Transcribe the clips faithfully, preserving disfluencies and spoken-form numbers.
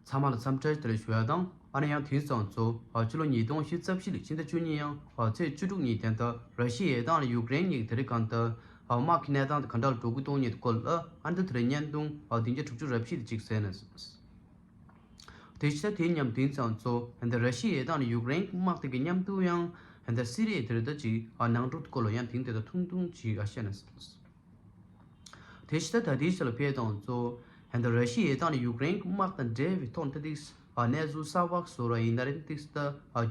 ཚང་མ་ལ་འཚམས་འདྲི་བདེ་ལེགས་ཞུ་ཡ་དང་། ཨ་ནི་ཡང་དེང་སང་ཚོ་ཨ་ཕྱི་ལོ་ཉིས་སྟོང་ཉི་ཤུ་རྩ་བཞི་ལོའི་ཕྱི་ཟླ་བཅུ་གཉིས་ཡང་ཨ་ཚེས་བཅུ་དྲུག་ཉིན་དེ་འདྲ་ར་ཤི་ཡའི་དང་ཡུཀ་རེན་གཉིས་ཀྱི་དེ་རིང་གང་ལྟར་ཨ་དམག་གི་གནས་སྟངས་དེ་ག་འདྲ་ལ་འགྲོ་གི་འདུག་མིན་སྐོར་ལ་ཨ་ནི་དེ་རིང་བརྙན་ཐུང་ཨ་བདུན་བརྒྱ་དྲུག་ཅུ་རེ་བཞི་དེ་གཅིག་གསན་ན། དེ་ཕྱི་ཟླ་དེའི་མཉམ་དེང་སང་ཚོ་ཨ་འདི་ར་ཤི་ཡའི་དང་ཡུཀ་རེན་དམག་དེ་གི་མཉམ་དུ་ཡང་ཨ་འདི་སི་རི་ཡའི་དེ་རིང་ད་ཅིག་ཨ་ནང་འགྲོ་སྐོར་ལ་ཡང་དེང་དེ་ད་ཐུང་ཐུང་ཅིག་ཨ་བཤད་ན། དེ་ཕྱི་ཟླ་ད་ལྟའི་ཆ་ལ་ཕེབས་དང་གཙོ་ཧན་ད་ར་ཤི་ཡའི་དང་ནི་ཡུཀ་རེན་དམག་དང་འབྲེལ་བའི་ཐོག་ནས་ཏིག་གནས་ཚུལ་གསར་པ་བཟོ་ར་ཡིན་ད་རེད། ཏིག་ད་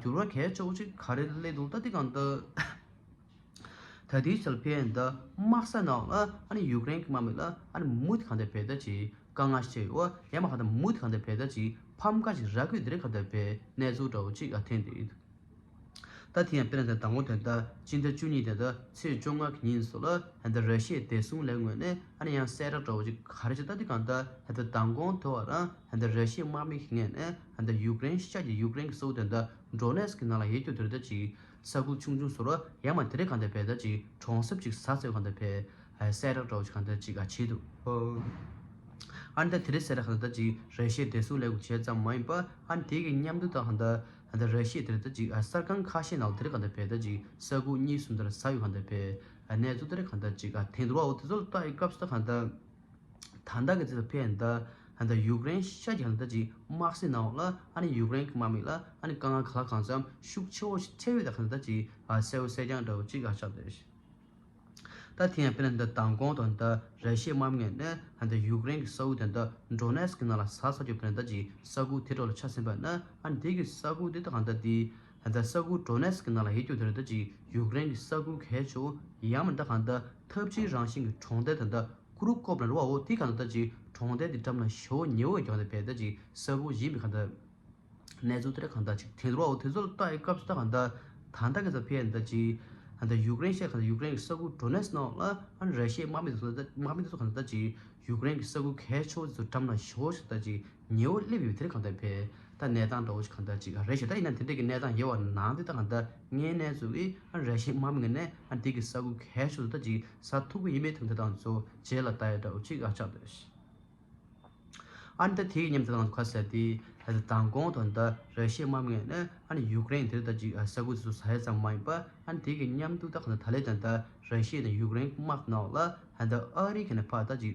འགྱུར་བ་གལ་ཆེ་བོ་ཅིག་ག་རེ་སླེབས་འདུག་ད་ཏིག་གང་ད་ད་ལྟའི་ཆ་ལ་ཕེབས་ཡིན་ད་དམག་ས་ནང་ལ་ཨ་ནི་ཡུཀ་རེན་གྱི་དམག་མི་ལ་ཨ་ནི་མུ་མཐུད་གང་ད་བས་ད་ཅིག་དཀའ་ངལ་ཆེ་ཡོད། ཡང་མ་གང་ད་མུ་མཐུད་གང་ད་བས་ད་ཅིག་ཕམ་ཁ་ཅིག་རག་གི་ཡོད་དེ་རེད། གང་ད་བས་གནས་ཚུལ་འདྲ་བོ་ཅིག་ཨ་ཐོན་བསྡད་ཡོད། ད་དེ་ཡང་དཔེར་ན་ད་དང་པོ་དེ་ད་སྤྱི་ཟླ་བཅུ་གཉིས་དེ་ད་ཚེས་བཅོ་ལྔ་གི་ཉིན་སོགས་ལ་ཧན་ད་ར་ཤི་ཡའི་བདེ་སྲུང་ལས་ངོས་ནས་ཨ་ནི་ཡང་གསལ་བསྒྲགས་འདྲ་བོ་ཅིག་ག་རེ་ཅིག་ད་དེ་གང་ད་ཧན་ད་མདང་དགོང་དེ་བ་རང་ཧན་ད་ར་ཤི་ཡའི་དམག་མི་གི་ངོས་ནས་ཧན་ད་ཡུཀ་རེན་ཤར་གྱི་ཡུཀ་རེན་གྱི་ས་ཁུལ་དེ་ད་ཌོ་ནེ་སི་ཀི་ནང་ལ་ཡོད་རྒྱུ་དེ་རེད། ད་ཅིག་ས་ཁུལ་ཆུང་ཆུང་སོགས་ལ་ཡང་མ་དེ་རེད་གང་ད་བས་ད་ཅིག་གྲོང་གསེབ་ཅིག་ཟ་ཚོད་གང་ད་བས་གསལ་བསྒྲགས་འདྲ་བོ་ཅིག་གང་ད་ཅིག་ཨ་བྱས་འདུག་ཨ་ནི་ད་དེ་རིང་གསལ་བསྒྲགས་གང་ད་ཅིག་ར་ཤི་ཡའི་བདེ་སྲུང་ལས་ཁུངས་བྱས་ཙམ་མ་ཡིན་པ་ཨ་ནི་དེ་གི་མཉམ་དུ་ད་གང་ད་ད་ལྟ་ར་ཤི་ཡ་དེར་ད་ཅིག་ཨ་གསར་ཁང་ཁ་ཤས་ནང་ལ་དེར་གང་ལྟར་བས་ད་ཅིག་ས་ཁུག་གཉིས་གསུམ་དེར་ཟ་ཡོད། གང་ལྟར་བས་ཨ་གནས་ཚུལ་དེར་གང་ལྟར་ཅིག་ཨ་ཐེངས་དུ་ར་འོ་དེ་ཚོ་ལ་ལྟ་ཡི་སྐབས་སུ་ད་གང་ལྟར་ད་ལྟ་གི་ཚེ་ད་ཕན་ད་གང་ལྟར་ཡུཀ་རེན་ཤ་གི་གང་ལྟར་ཅིག་དམག་སའི་ནང་ལ་ཨ་ནི་ཡུཀ་རེན་གི་དམག་མི་ལ་ཨ་ནི་དཀའ་ངལ་ག་ལ་གང་འཚམ་ཤུགས་ཆེ་བོ་ཞིག་འཕྲད་ཡོད། ད་གང་ལྟར་ཅིག་ཨ་གསལ་བོ་གསལ་རྐྱང་འདྲ་བོ་ཅིག་ཨ་ཆགས་བསྡད། ད་དེ་ཡང་དཔེར་ན་འདི་མདང་དགོང་དང་འདི་ར་ཤི་ཡའི་དམག་མི་ངོས་ནས་ད་ལྟ་ཡུཀ་རེན་གྱི་ས་ཁུལ་དེ་འདི་ཌོ་ནེ་སི་ཀི་ནང་ལ་ཟ་ས་ཅིག་དཔེར་ན་ད་ཅིག་ས་ཁུལ་དེ་འདྲ་ལ་ཆ་ཟིན་པ་ན་ཨ་ནི་དེ་གི་ས་ཁུལ་དེ་ད་གང་ལྟར་དེ་ད་ལྟ་ས་ཁུལ་ཌོ་ནེ་སི་ཀི་ནང་ལ་ཡོད་རྒྱུ་དེ་ད་ཅིག་ཡུཀ་རེན་གྱི་ས་ཁུལ་གལ་ཆེ་བོ་ཡང་མིན་ད་གང་ལྟར་འཐབ་ཇུས་རང་བཞིན་གྱི་གྲོང་རྡལ་དེ་འདི་ཀུ་རུ་ཀོབ་ལ་རུ་བ་འོ་དེ་གང་ལྟར་ད་ཅིག་གྲོང་རྡལ་དེ་འགྲམ་ལ་ཞེ་བོ་ཉེ་བོ་ཡོད་ཀྱང་ད་བས་ད་ཅིག་ས་ཁུལ་ཡིན་པའི་གང་ལྟར། གནས་ཚུལ་དེ་འདྲ་གང་ལྟར་ཅིག་ཐེངས་དུ་ར་འོ་དེ་ཚོ་ལ་ལྟ་ཡི་སྐབས་སུ་ད་གང་ལྟར་ད་ལྟ་གི་ས་ཕན་ད་ཅིག་ད་ལྟ་ཡུཀ་རེན་ཤ་གང་ལྟར་ཡུཀ་རེན་གྱི་ས་ཁུལ་ཌོ་ནེ་སི་ནང་ལ་ཨ་ནི་ར་ཤི་ཡའི་དམག་མི་དེ་ཚོ་ད་དམག་མི་དེ་ཚོ་གང་ལྟར་ཅིག་ཡུཀ་རེན་གྱི་ས་ཁུལ་གལ་ཆེ་བོ་དེ་ཚོ་འགྲམ་ལ་ཞོ་ཞིག་ད་ཅིག་ཉེ་བོ་སླེབས་ཡོད་དེ་འདྲ་གང་ལྟར་ཕན་ད་གནས་སྟངས་འདྲ་བོ་ཞིག་གང་ལྟར་ཅིག་རེད་ཤག་ད་ཡིན་ན་དེ་འདྲ་གི་གནས་སྟངས་ཡོད་པ་ནང་དེ་ད་གང་ལྟར་ངའི་གནས་ཚུལ་གྱིས་ཨ་ནི་ར་ཤི་ཡའི་དམག་མི་ངོས་ནས་ཨ་ནི་དེ་གི་ས་ཁུལ་གལ་ཆེ་བོ་ད་ཅིག་ཟ་ཐུབ་ཀྱི་ཡིན་མེད་དང་དེ་དང་ཚོ་རྗེས་ལ་ལྟ་ཡ་འདྲ་བོ་ཅིག་ཨ་ཆགས་འདུག་ཨ་ནི་ད་དེའི་མཉམ་དུ་ང་ཚོ་ཁ་ཟེར་དེ་ད་ལྟ་མདང་དགོང་དང་ད་ར་ཤི་ཡའི་དམག་མི་ངོས་ནས་ཨ་ནི་ཡུཀ་རེན་དེར་ད་ཅིག་ས་ཁུལ་དེ་ཚོ་ཟ་ཡ་ཙམ་མ་ཡིན་པ་ཨ་ནི་དེ་གི་མཉམ་དུ་ད་གང་ལྟར་ད་ལན་ད་ལྟ་ར་ཤི་ཡ་དང་ཡུཀ་རེན་དམག་ནང་ལ་ད་ལྟ་ཨ་རི་གི་ནས་ཕར་ད་ཅིག་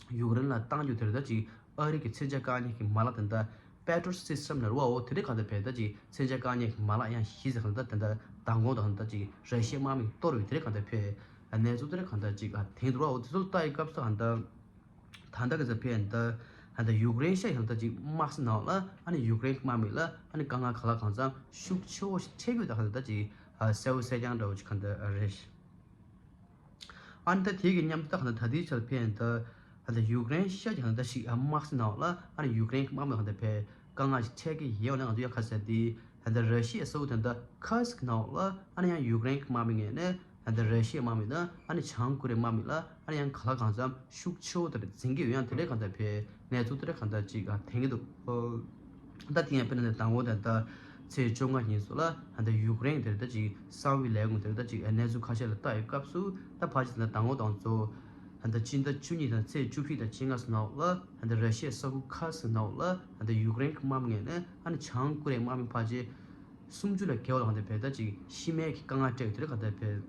ཡུཀ་རེན་ལ་བཏང་རྒྱུ་དེར་ད་ཅིག་ཨ་རི་གི་མཚོན་ཆ་བཀག་ཉར་གྱི་མ་ལག་དེ་ད་པེ་ཊྲི་ཡོཊ་སི་སི་ཊམ་ལ་རུ་བ་འོ་དེ་འདྲ་གང་ལྟར་བས་ད་ཅིག་མཚོན་ཆ་བཀག་ཉར་གྱི་མ་ལག་ཡང་གཞི་ཟེར་གང་ལྟར་དེ་ད་མདང་དགོང་དང་ད་ཅིག་ར་ཤི་ཡའི་དམག་མི་གཏོར་བའི་དེ་འདྲ་གང་ལྟར་བས་གནས་ཚུལ་དེ་འདྲ་གང་ལྟར་ཅིག་ཐེངས་དུ་ར་འོ་དེ་ཚོ་ལ་ལྟ་ཡི་སྐབས་སུ་གང་ལྟར། ད་ལྟ་གི་ས་ཕན་ད་ད་ཡུཀ་རེན་ཤ་ཡང་ད་ཅིག་དམག་ས་ནང་ལ་ཨ་ནི་ཡུཀ་རེན་གྱི་དམག་མི་ལ་ཨ་ནི་དཀའ་ངལ་ག་ལ་གང་འཚམ་ཤུགས་ཆེ་བོ་ཞིག་འཕྲད་ཀྱི་ཡོད་ད་གང་ལྟར་ད་ཅིག་གསལ་བོ་གསལ་རྐྱང་འདྲ་བོ་ཅིག་གང་ལྟར་རེད། ཨ་ནི་ད་དེ་གི་མཉམ་དུ་ད་གང་ལྟར་ད་ལྟའི་ཆར་ཕན་ད་ད་ཡུཀ་རེན་ཤ་ཡང་ད་ཅིག་དམག་ས་ནང་ལ་ཨ་ནི་ཡུཀ་རེན་གྱི་དམག་མི་གང་ལྟར་ཕན་དཀའ་ངལ་ཞིག་འཕྲད་ཀྱི་ཡོད་ན་ང་ཚོ་ཡང་ཁ་ཟེར་དེ་ད་ལྟ་ར་ཤི་ཡའི་ས་ཁུལ་ད་ལྟ་ཁར་སི་ཀི་ནང་ལ་ཨ་ནི་ཡང་ཡུཀ་རེན་གྱི་དམག་མི་ངོས་ནས། ཨ་ནི་ར་ཤི་ཡའི་དམག་མི་དང་ཨ་ནི་བྱང་ཀོ་རི་ཡའི་དམག་མི་ལ་ཨ་ནི་ཡང་ག་ལ་གང་འཚམ་ཤུགས་ཆེ་བོ་དེ་འཛིང་གི་ཡོད། ཡང་དེ་འདྲའི་གང་ལྟར་ཕན་གནས་ཚུལ་དེ་འདྲ་གང་ལྟར་ཅིག་ཐོན་གྱི་འདུག་ད་དེ་ཡང་དཔེར་ན་དང་པོ་དེ་ད་ཚེས་བཅོ་ལྔ་ཉིན་སོགས་ལ་ད་ཡུཀ་རེན་དེ་འདྲ་ཅིག་གསང་བའི་ལས་ཁུངས་དེ་འདྲ་ཅིག་གནས་ཚུལ་ཁ་ཤས་ལ་ལྟ་ཡི་སྐབས་སུ་ད་ཕལ་ཆེར་ད་དང་པོ་དང་གཙོ་བོ་ད་སྤྱི་ཟླ་བཅུ་གཉིས་དང་ཚེས་བཅུ་བཞི་དང་བཅོ་ལྔ་སོགས་ནང་ལ་ད་ར་ཤི་ཡའི་ས་ཁུལ་ཁ་ཤས་ནང་ལ་ད་ཡུཀ་རེན་གྱི་དམག་མི་ངོས་ནས་ཨ་ནི་བྱང་ཀོ་རི་ཡའི་དམག་མི་ཕལ་ཆེར། སུམ་ཅུ་ལས་བརྒལ་བ་ལ་གང་ལྟར་ཕན་ད་ཅིག་ཤི་རྨས་ཀྱི་དཀའ་ངལ་སྤྲད་དེ་འདྲ་གང་ལྟར་ཕན།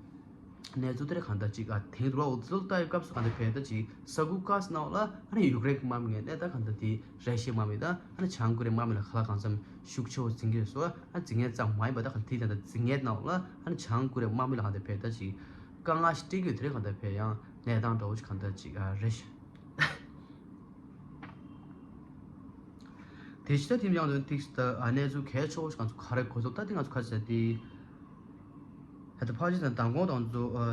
གནས་ཚུལ་དེ་འདྲ་གང་ལྟར་ཅིག་ཨ་ཐེངས་དུ་ར་འོ་དེ་ཚོ་ལ་ལྟ་ཡི་སྐབས་སུ་གང་ལྟར་ཕན་ད་ཅིག་ས་ཁུལ་ཁ་ཤས་ནང་ལ་ཨ་ནི་ཡུཀ་རེན་གྱི་དམག་མི་ངོས་ནས་ད་གང་ལྟར་དེ་ར་ཤི་ཡའི་དམག་མི་དང་ཨ་ནི་བྱང་ཀོ་རི་ཡའི་དམག་མི་ལ་ག་ལ་གང་འཚམ་ཤུགས་ཆེ་བོ་འཛིང་གི་ཡོད་སོ། ཨ་འཛིང་མཁན་ཙམ་མ་ཡིན་པ་ད་གང་ལྟར་དེ་ད་ལྟ་འཛིང་མཁན་ནང་ལ་ཨ་ནི་བྱང་ཀོ་རི་ཡའི་དམག་མི་ལ་གང་ལྟར་ཕན་ད་ཅིག་དཀའ་ངལ་ཞིག་སྤྲད་ཀྱི་ཡོད་དེ་འདྲ་གང་ལྟར་ཕན་ཡང་གནས་སྟངས་འདྲ་བོ་ཞིག་གང་ལྟར་ཅིག་ཨ་རེད། དེ་ཕྱི་ད་དེ་ཡང་དོན་ཏིག་ད་ཨ་གནས་ཚུལ་གལ་ཆེ་བོ་ཞིག་ང་ཚོ་ག་རེ་གོ་ཐུབ་ད་དེ་ང་ཚོ་ག་ཟེར་དེ། ད་ལྟ་ཕལ་ཆེར་དང་མདང་དགོང་དང་ཚོ་ཨ་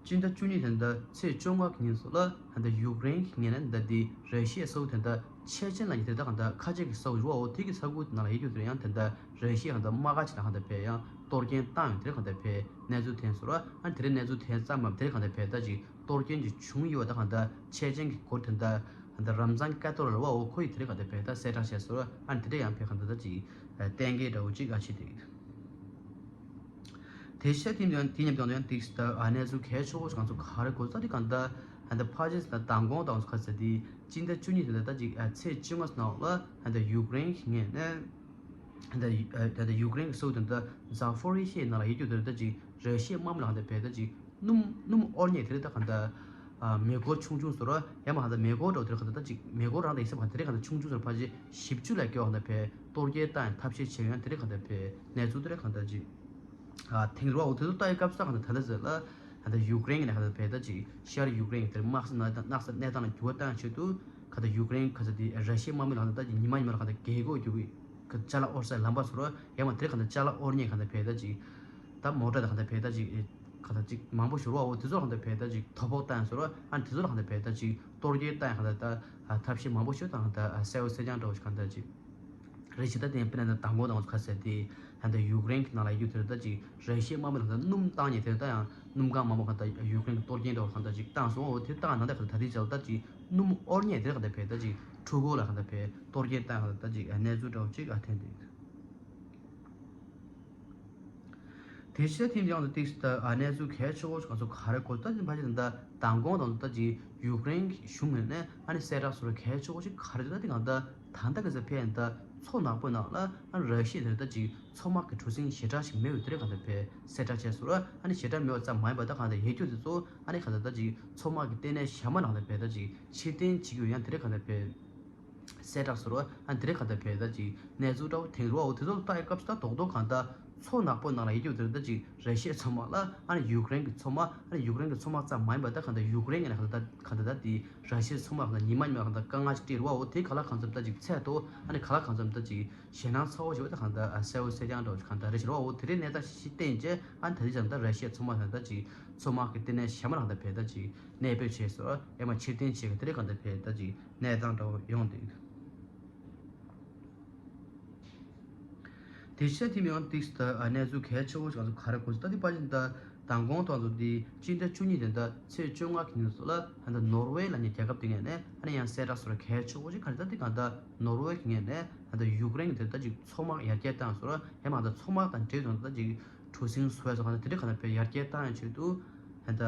སྤྱི་ཟླ་བཅུ་གཉིས་དེ་འདྲ་ཚེས་བཅོ་ལྔ་གི་ཉིན་སོགས་ལ་ད་ལྟ་ཡུཀ་རེན་གྱི་ངོས་ནས་ད་དེ་ར་ཤི་ཡའི་ས་ཁུལ་དེ་འདྲ་ཆེ་ཆེན་ལ་ཉེ་དེ་ད་གང་ལྟར་ཁ་ཆེ་གི་ས་ཁུལ་རུ་བ་འོ་དེ་གི་ས་ཁུལ་དེ་ནང་ལ་ཡོད་རྒྱུ་དེ་ཡང་དེ་འདྲ་ར་ཤི་ཡ་གང་ལྟར་དམག་སྒར་ཅིག་ལ་གང་ལྟར་ཕན་ཡང་གཏོར་སྐྱོན་བཏང་ཡོད་དེ་གང་ལྟར་ཕན་གནས་ཚུལ་ཐོན་སོང་ར། ཨ་དེ་རིང་གནས་ཚུལ་ཐོན་ཙམ་མམ་དེ་གང་ལྟར་ཕན་ད་ཅིག་གཏོར་སྐྱོན་ཅིག་བྱུང་ཡོད་པ་ད་གང་ལྟར་ཆེ་ཆེན་གྱི་སྐོར་དེ་འདྲ་ད་ལྟ་རམ་ཛན་ཀ་ཏོར་ལ་བ་འོ་ཁོ་ཡི་དེ་རིང་གང་ལྟར་ཕན་ད་གསལ་བསྒྲགས་བྱས་སོང་ར། ཨ་དེ་འདྲ་ཡང་ཕན་གང་ལྟར་ད་ཅིག་གཏན་འཁེལ་འདྲ་བོ་ཅིག་ཨ་ཆེ་དེ། དེ་ཤ་དེ་ཉམས་དེ་ཉམས་དང་ཡང་ཏིག་ད་ཨ་གནས་ཚུལ་གལ་ཆེ་བོ་ཞིག་ང་ཚོ་ག་རེ་གོ་ས་དེ་གང་ལྟར་ད་ལྟ་ཕལ་ཆེར་ད་མདང་དགོང་དང་ཚོ་ག་ས་དེ་ སྤྱི་ཟླ་བཅུ་གཉིས་དེ་ད་ལྟ་ཅིག་ཨ་ཚེས་བཅོ་ལྔ་ནང་ལ་ད་ལྟ་ཡུཀ་རེན་གྱི་ངོས་ནས་ད་ལྟ་ཡུ་ཨ་ད་ལྟ་ཡུཀ་རེན་གྱི་སོ་ད་ལྟ་ཛ་ཕོ་རི་ཤི་ཡའི་ནང་ལ་ཡོད་རྒྱུ་དེ་ད་ལྟ་ཅིག་ར་ཤི་ཡའི་དམག་མི་ལ་ད་ལྟ་ཕེ་ད་ཅིག་སྣུམ་སྣུམ་དབོར་མཁན་དེ་རེད། ད་གང་ལྟར་ཨ་མེ་འཁོར་ཆུང་ཆུང་ཟེར་རོ། ཡང་མ་གང་ལྟར་མེ་འཁོར་འདྲ་བོ་དེ་རེད། གང་ལྟར་ད་ཅིག་མེ་འཁོར་རང་དང་ཡིན་ས་གང་དེ་རེད། གང་ལྟར་ཆུང་ཆུང་ཟེར་ཕལ་ཆེར་བཞི་བཅུ་ལས་སྐྱོ་གང་ལྟར་ཕེ་གཏོར་སྐྱོན་བཏང་ཡང་ཐབས་ཤེས་བྱས་ཡང་དེ་རེད། གང་ལྟར་ཕེ་གནས་ཚུལ་དེ་རེད། གང་ལྟར་ཅིག་ཨ་ཐེངས་རེ་བ་འོ་དེ་ཚོ་ལྟ་ཡི་སྐབས་སུ་གང་ལྟར་ད་ལྟ་ཟེར་ལ་གང་ལྟར་ཡུཀ་རེན་གྱི་ནས་གང་ལྟར་ཕེ་ད་ཅིག་ཤར་ཡུཀ་རེན་གྱི་དེར་དམག་ས་ནག་ནགས་ས་གནས་སྟངས་ལ་འགྱུར་བ་བཏང་ཆེད་དུ་གང་ལྟར་ཡུཀ་རེན་གང་ལྟར་དེ་ར་ཤི་ཡའི་དམག་མི་ལ་གང་ལྟར་ད་ཅིག་ཉི་མ་ཉི་མ་ལ་གང་ལྟར་རྒྱལ་སྒོ་རྒྱུག་གི་ག་ཅ་ལག་དབོར་སའི་ལམ་པ་ཟེར་རོ། ཡང་མ་དེ་རེད། གང་ལྟར་ཅ་ལག་དབོར་མཁན་གང་ལྟར་ཕེ་ད་ཅིག་ད་མོ་ཊ་དང་གང་ལྟར་ཕེ་ད་ཅིག་གང་ལྟར་ཅིག་མང་པོ་ཞིག་རེད་བ། འོ་དེ་ཚོ་ལ་གང་ལྟར་ཕེ་ད་ཅིག་དོ་ཕོག་བཏང་ཟེར་རོ། ཨ་དེ་ཚོ་ལ་གང་ལྟར་ཕེ་ད་ཅིག་གཏོར་སྐྱོན་བཏང་གང་ལྟར་ད་ཨ་ཐབས་ཤེས་མང་པོ་ཞིག་དང་གང་ལྟར་ཨ་གསལ་བོ་གསལ་རྐྱང་འདྲ་བོ་ཞིག་གང་ལྟར་ཅིག་རེད། ཇི་ལྟར་བསྟན་པའི་ནང་དང་གོང་དང་ཁ་གསལ་ཏེ་ད་ལྟ་ཡུཀ་རེན་གྱི་ནང་ལ་ཡོད་རྒྱུ་དེ་ད་ཅིག་ར་ཤི་ཡའི་དམག་མི་ལ་ད་སྣུམ་བཏང་ཉེ་དེ་ད་ཡང་སྣུམ་གང་མང་པོ་གང་ལྟར་ཡུཀ་རེན་གྱི་གཏོར་སྐྱོན་འདྲ་བོ་གང་ལྟར་ཅིག་བཏང་སོང་། འོ་དེ་བཏང་ནང་ལྟར་གང་ལྟར་ད་ལྟའི་ཆར་ད་ཅིག་སྣུམ་དབོར་མཁན་དེ་གང་ལྟར་ཕེ་ད་ཅིག་འཕྲུལ་འཁོར་ལ་གང་ལྟར་ཕེ་གཏོར་སྐྱོན་བཏང་གང་ལྟར་ད་ཅིག་གནས་ཚུལ་འདྲ་བོ་ཅིག་ཨ་ཐོན་འདུག་དེ་ཕྱིར་ཐེངས་ཡང་དུ་ཏིག་སི་ད་ཨ་གནས་ཚུལ་གལ་ཆེ་བོ་ཞིག་ང་ཚོ་ག་རེ་གོ་ད་ཅིག་ཕ་ཅིག་ད་མདང་དགོང་དང་ད་ཅིག་ཡུཀ་རེན་གཞུང་ངོས་ནས་ཨ་ནི་གསལ་བསྒྲགས་སོགས་གལ་ཆེ་བོ་ཞིག་ག་རེ་ད་དེ་གང་ལྟར་ད་ལྟ་གི་ས་ཕན་ད་མཚོ་ནག་པོའི་ནང་ལ་ཨ་ར་ཤི་ཡ་དེ་ད་ཅིག་མཚོ་དམག་གི་གྲུ་གཟིངས་ཞེ་དྲག་ཞིག་མེད་པའི་དེ་རེད། གང་ལྟར་ཕེ་གསལ་བསྒྲགས་བྱས་སོང་ར། ཨ་ནི་ཞེ་དྲག་མེད་པ་ཙམ་མ་ཡིན་པ་ད་གང་ལྟར་ཡོད་རྒྱུ་དེ་ཚོ་ཨ་ནི་གང་ལྟར་ད་ཅིག་མཚོ་དམག་གི་ལྟེ་གནས་གཞན་མ་ནང་ལ་ཕེ་ད་ཅིག་ཕྱིར་འཐེན་བྱེད་རྒྱུ་ཡང་དེ་རེད། གང་ལྟར་ཕེ་གསལ་བསྒྲགས་སོང་ར། ཨ་ནི་དེ་རེད། གང་ལྟར་ཕེ་ད་ཅིག་གནས་ཚུལ་འདྲ་བོ་དེ་རེད་བ། འོ་དེ་ཚོ་ལ་ལྟ་ཡི་སྐབས་སུ་ད་རྡོག་རྡོག་གང་ལྟར་མཚོ་ནག་པོ་ནང་ལ་ཡོད་རྒྱུ་དེ་རེད། ད་ཅིག་ར་ཤི་ཡའི་མཚོ་དམག་ལ་ཨ་ནི་ཡུཀ་རེན་གྱི་མཚོ་དམག་ཨ་ནི་ཡུཀ་རེན་གྱི་མཚོ་དམག་ཙམ་མ་ཡིན་པ་ད་གང་ལྟར་ཡུཀ་རེན་གྱི་ནས་གང་ལྟར་གང་ལྟར་ད་དེ་ར་ཤི་ཡའི་མཚོ་དམག་གང་ལྟར་ཉི་མ་ཉི་མ་གང་ལྟར་དཀའ་ངལ་ཅིག་འཕྲད་རེད་བ། འོ་དེ་ག་ལ་གང་འཚམ་ད་ཅིག་ཚད་དོ་ཨ་ནི་ག་ལ་གང་འཚམ་ད་ཅིག་ཞེད་སྣང་ཚ་བོ་ཞིག་བ་ད་གང་ལྟར་ཨ་གསལ་བོ་གསལ་རྐྱང་འདྲ་བོ་ཞིག་གང་ལྟར་རེད་ཟེར་བ། འོ་དེ་རིང་གནས་སྟངས་ཤིག་བསྟན་རྗེས་ཨ་ནི་ད་ལྟའི་ཆར་ད་ར་ཤི་ཡའི་མཚོ་དམག་ད་ད་ཅིག་མཚོ་དམག་གི་ལྟེ་གནས་གཞན་མ་རང་ད་ཕེ་ད་ཅིག་གནས་སྤོས་བྱས་སོ། ཨེ་མ་ཕྱིར་འཐེན་བྱས་ག་དེ་རིང་གང་ལྟར་ཕེ་ད་ཅིག་གནས་སྟངས་འདྲ་བོ་ཡོང་འདུག་དེ་ཕྱིར་ཐེངས་ཡང་ཏིག་སི་ད་ཨ་གནས་ཚུལ་གལ་ཆེ་བོ་ཞིག་ང་ཚོ་ག་རེ་གོ་ཟེར་ད་དེ་པ་ཅིན་ད་མདང་དགོང་དང་ཚོ་དེ་སྤྱི་ཟླ་བཅུ་གཉིས་དེ་ད་ཚེས་བཅོ་ལྔ་གི་ཉིན་སོ་ལ་ད་ནོར་ཝེ་ལ་ཉེ་རྒྱལ་ཁབ་དེ་ངོས་ནས་ཨ་ནི་ཡང་གསལ་བསྒྲགས་སོ་ར་གལ་ཆེ་བོ་ཞིག་ག་རེ་ད་དེ་གང་ད་ནོར་ཝེ་གི་ངོས་ནས་ད་ད་ཡུཀ་རེན་གི་དེ་ད་ཅིག་མཚོ་དམག་ཡར་རྒྱས་བཏང་སོ་ར། ཡང་མ་ད་མཚོ་དམག་དང་འབྲེལ་དང་ད་ཅིག་གྲུ་གཟིངས་བཟོས་སོ་གང་ད་དེ་འདྲ་གང་ད་ཕེ་ཡར་རྒྱས་བཏང་ཡང་ཆེད་དུ་ད་ད་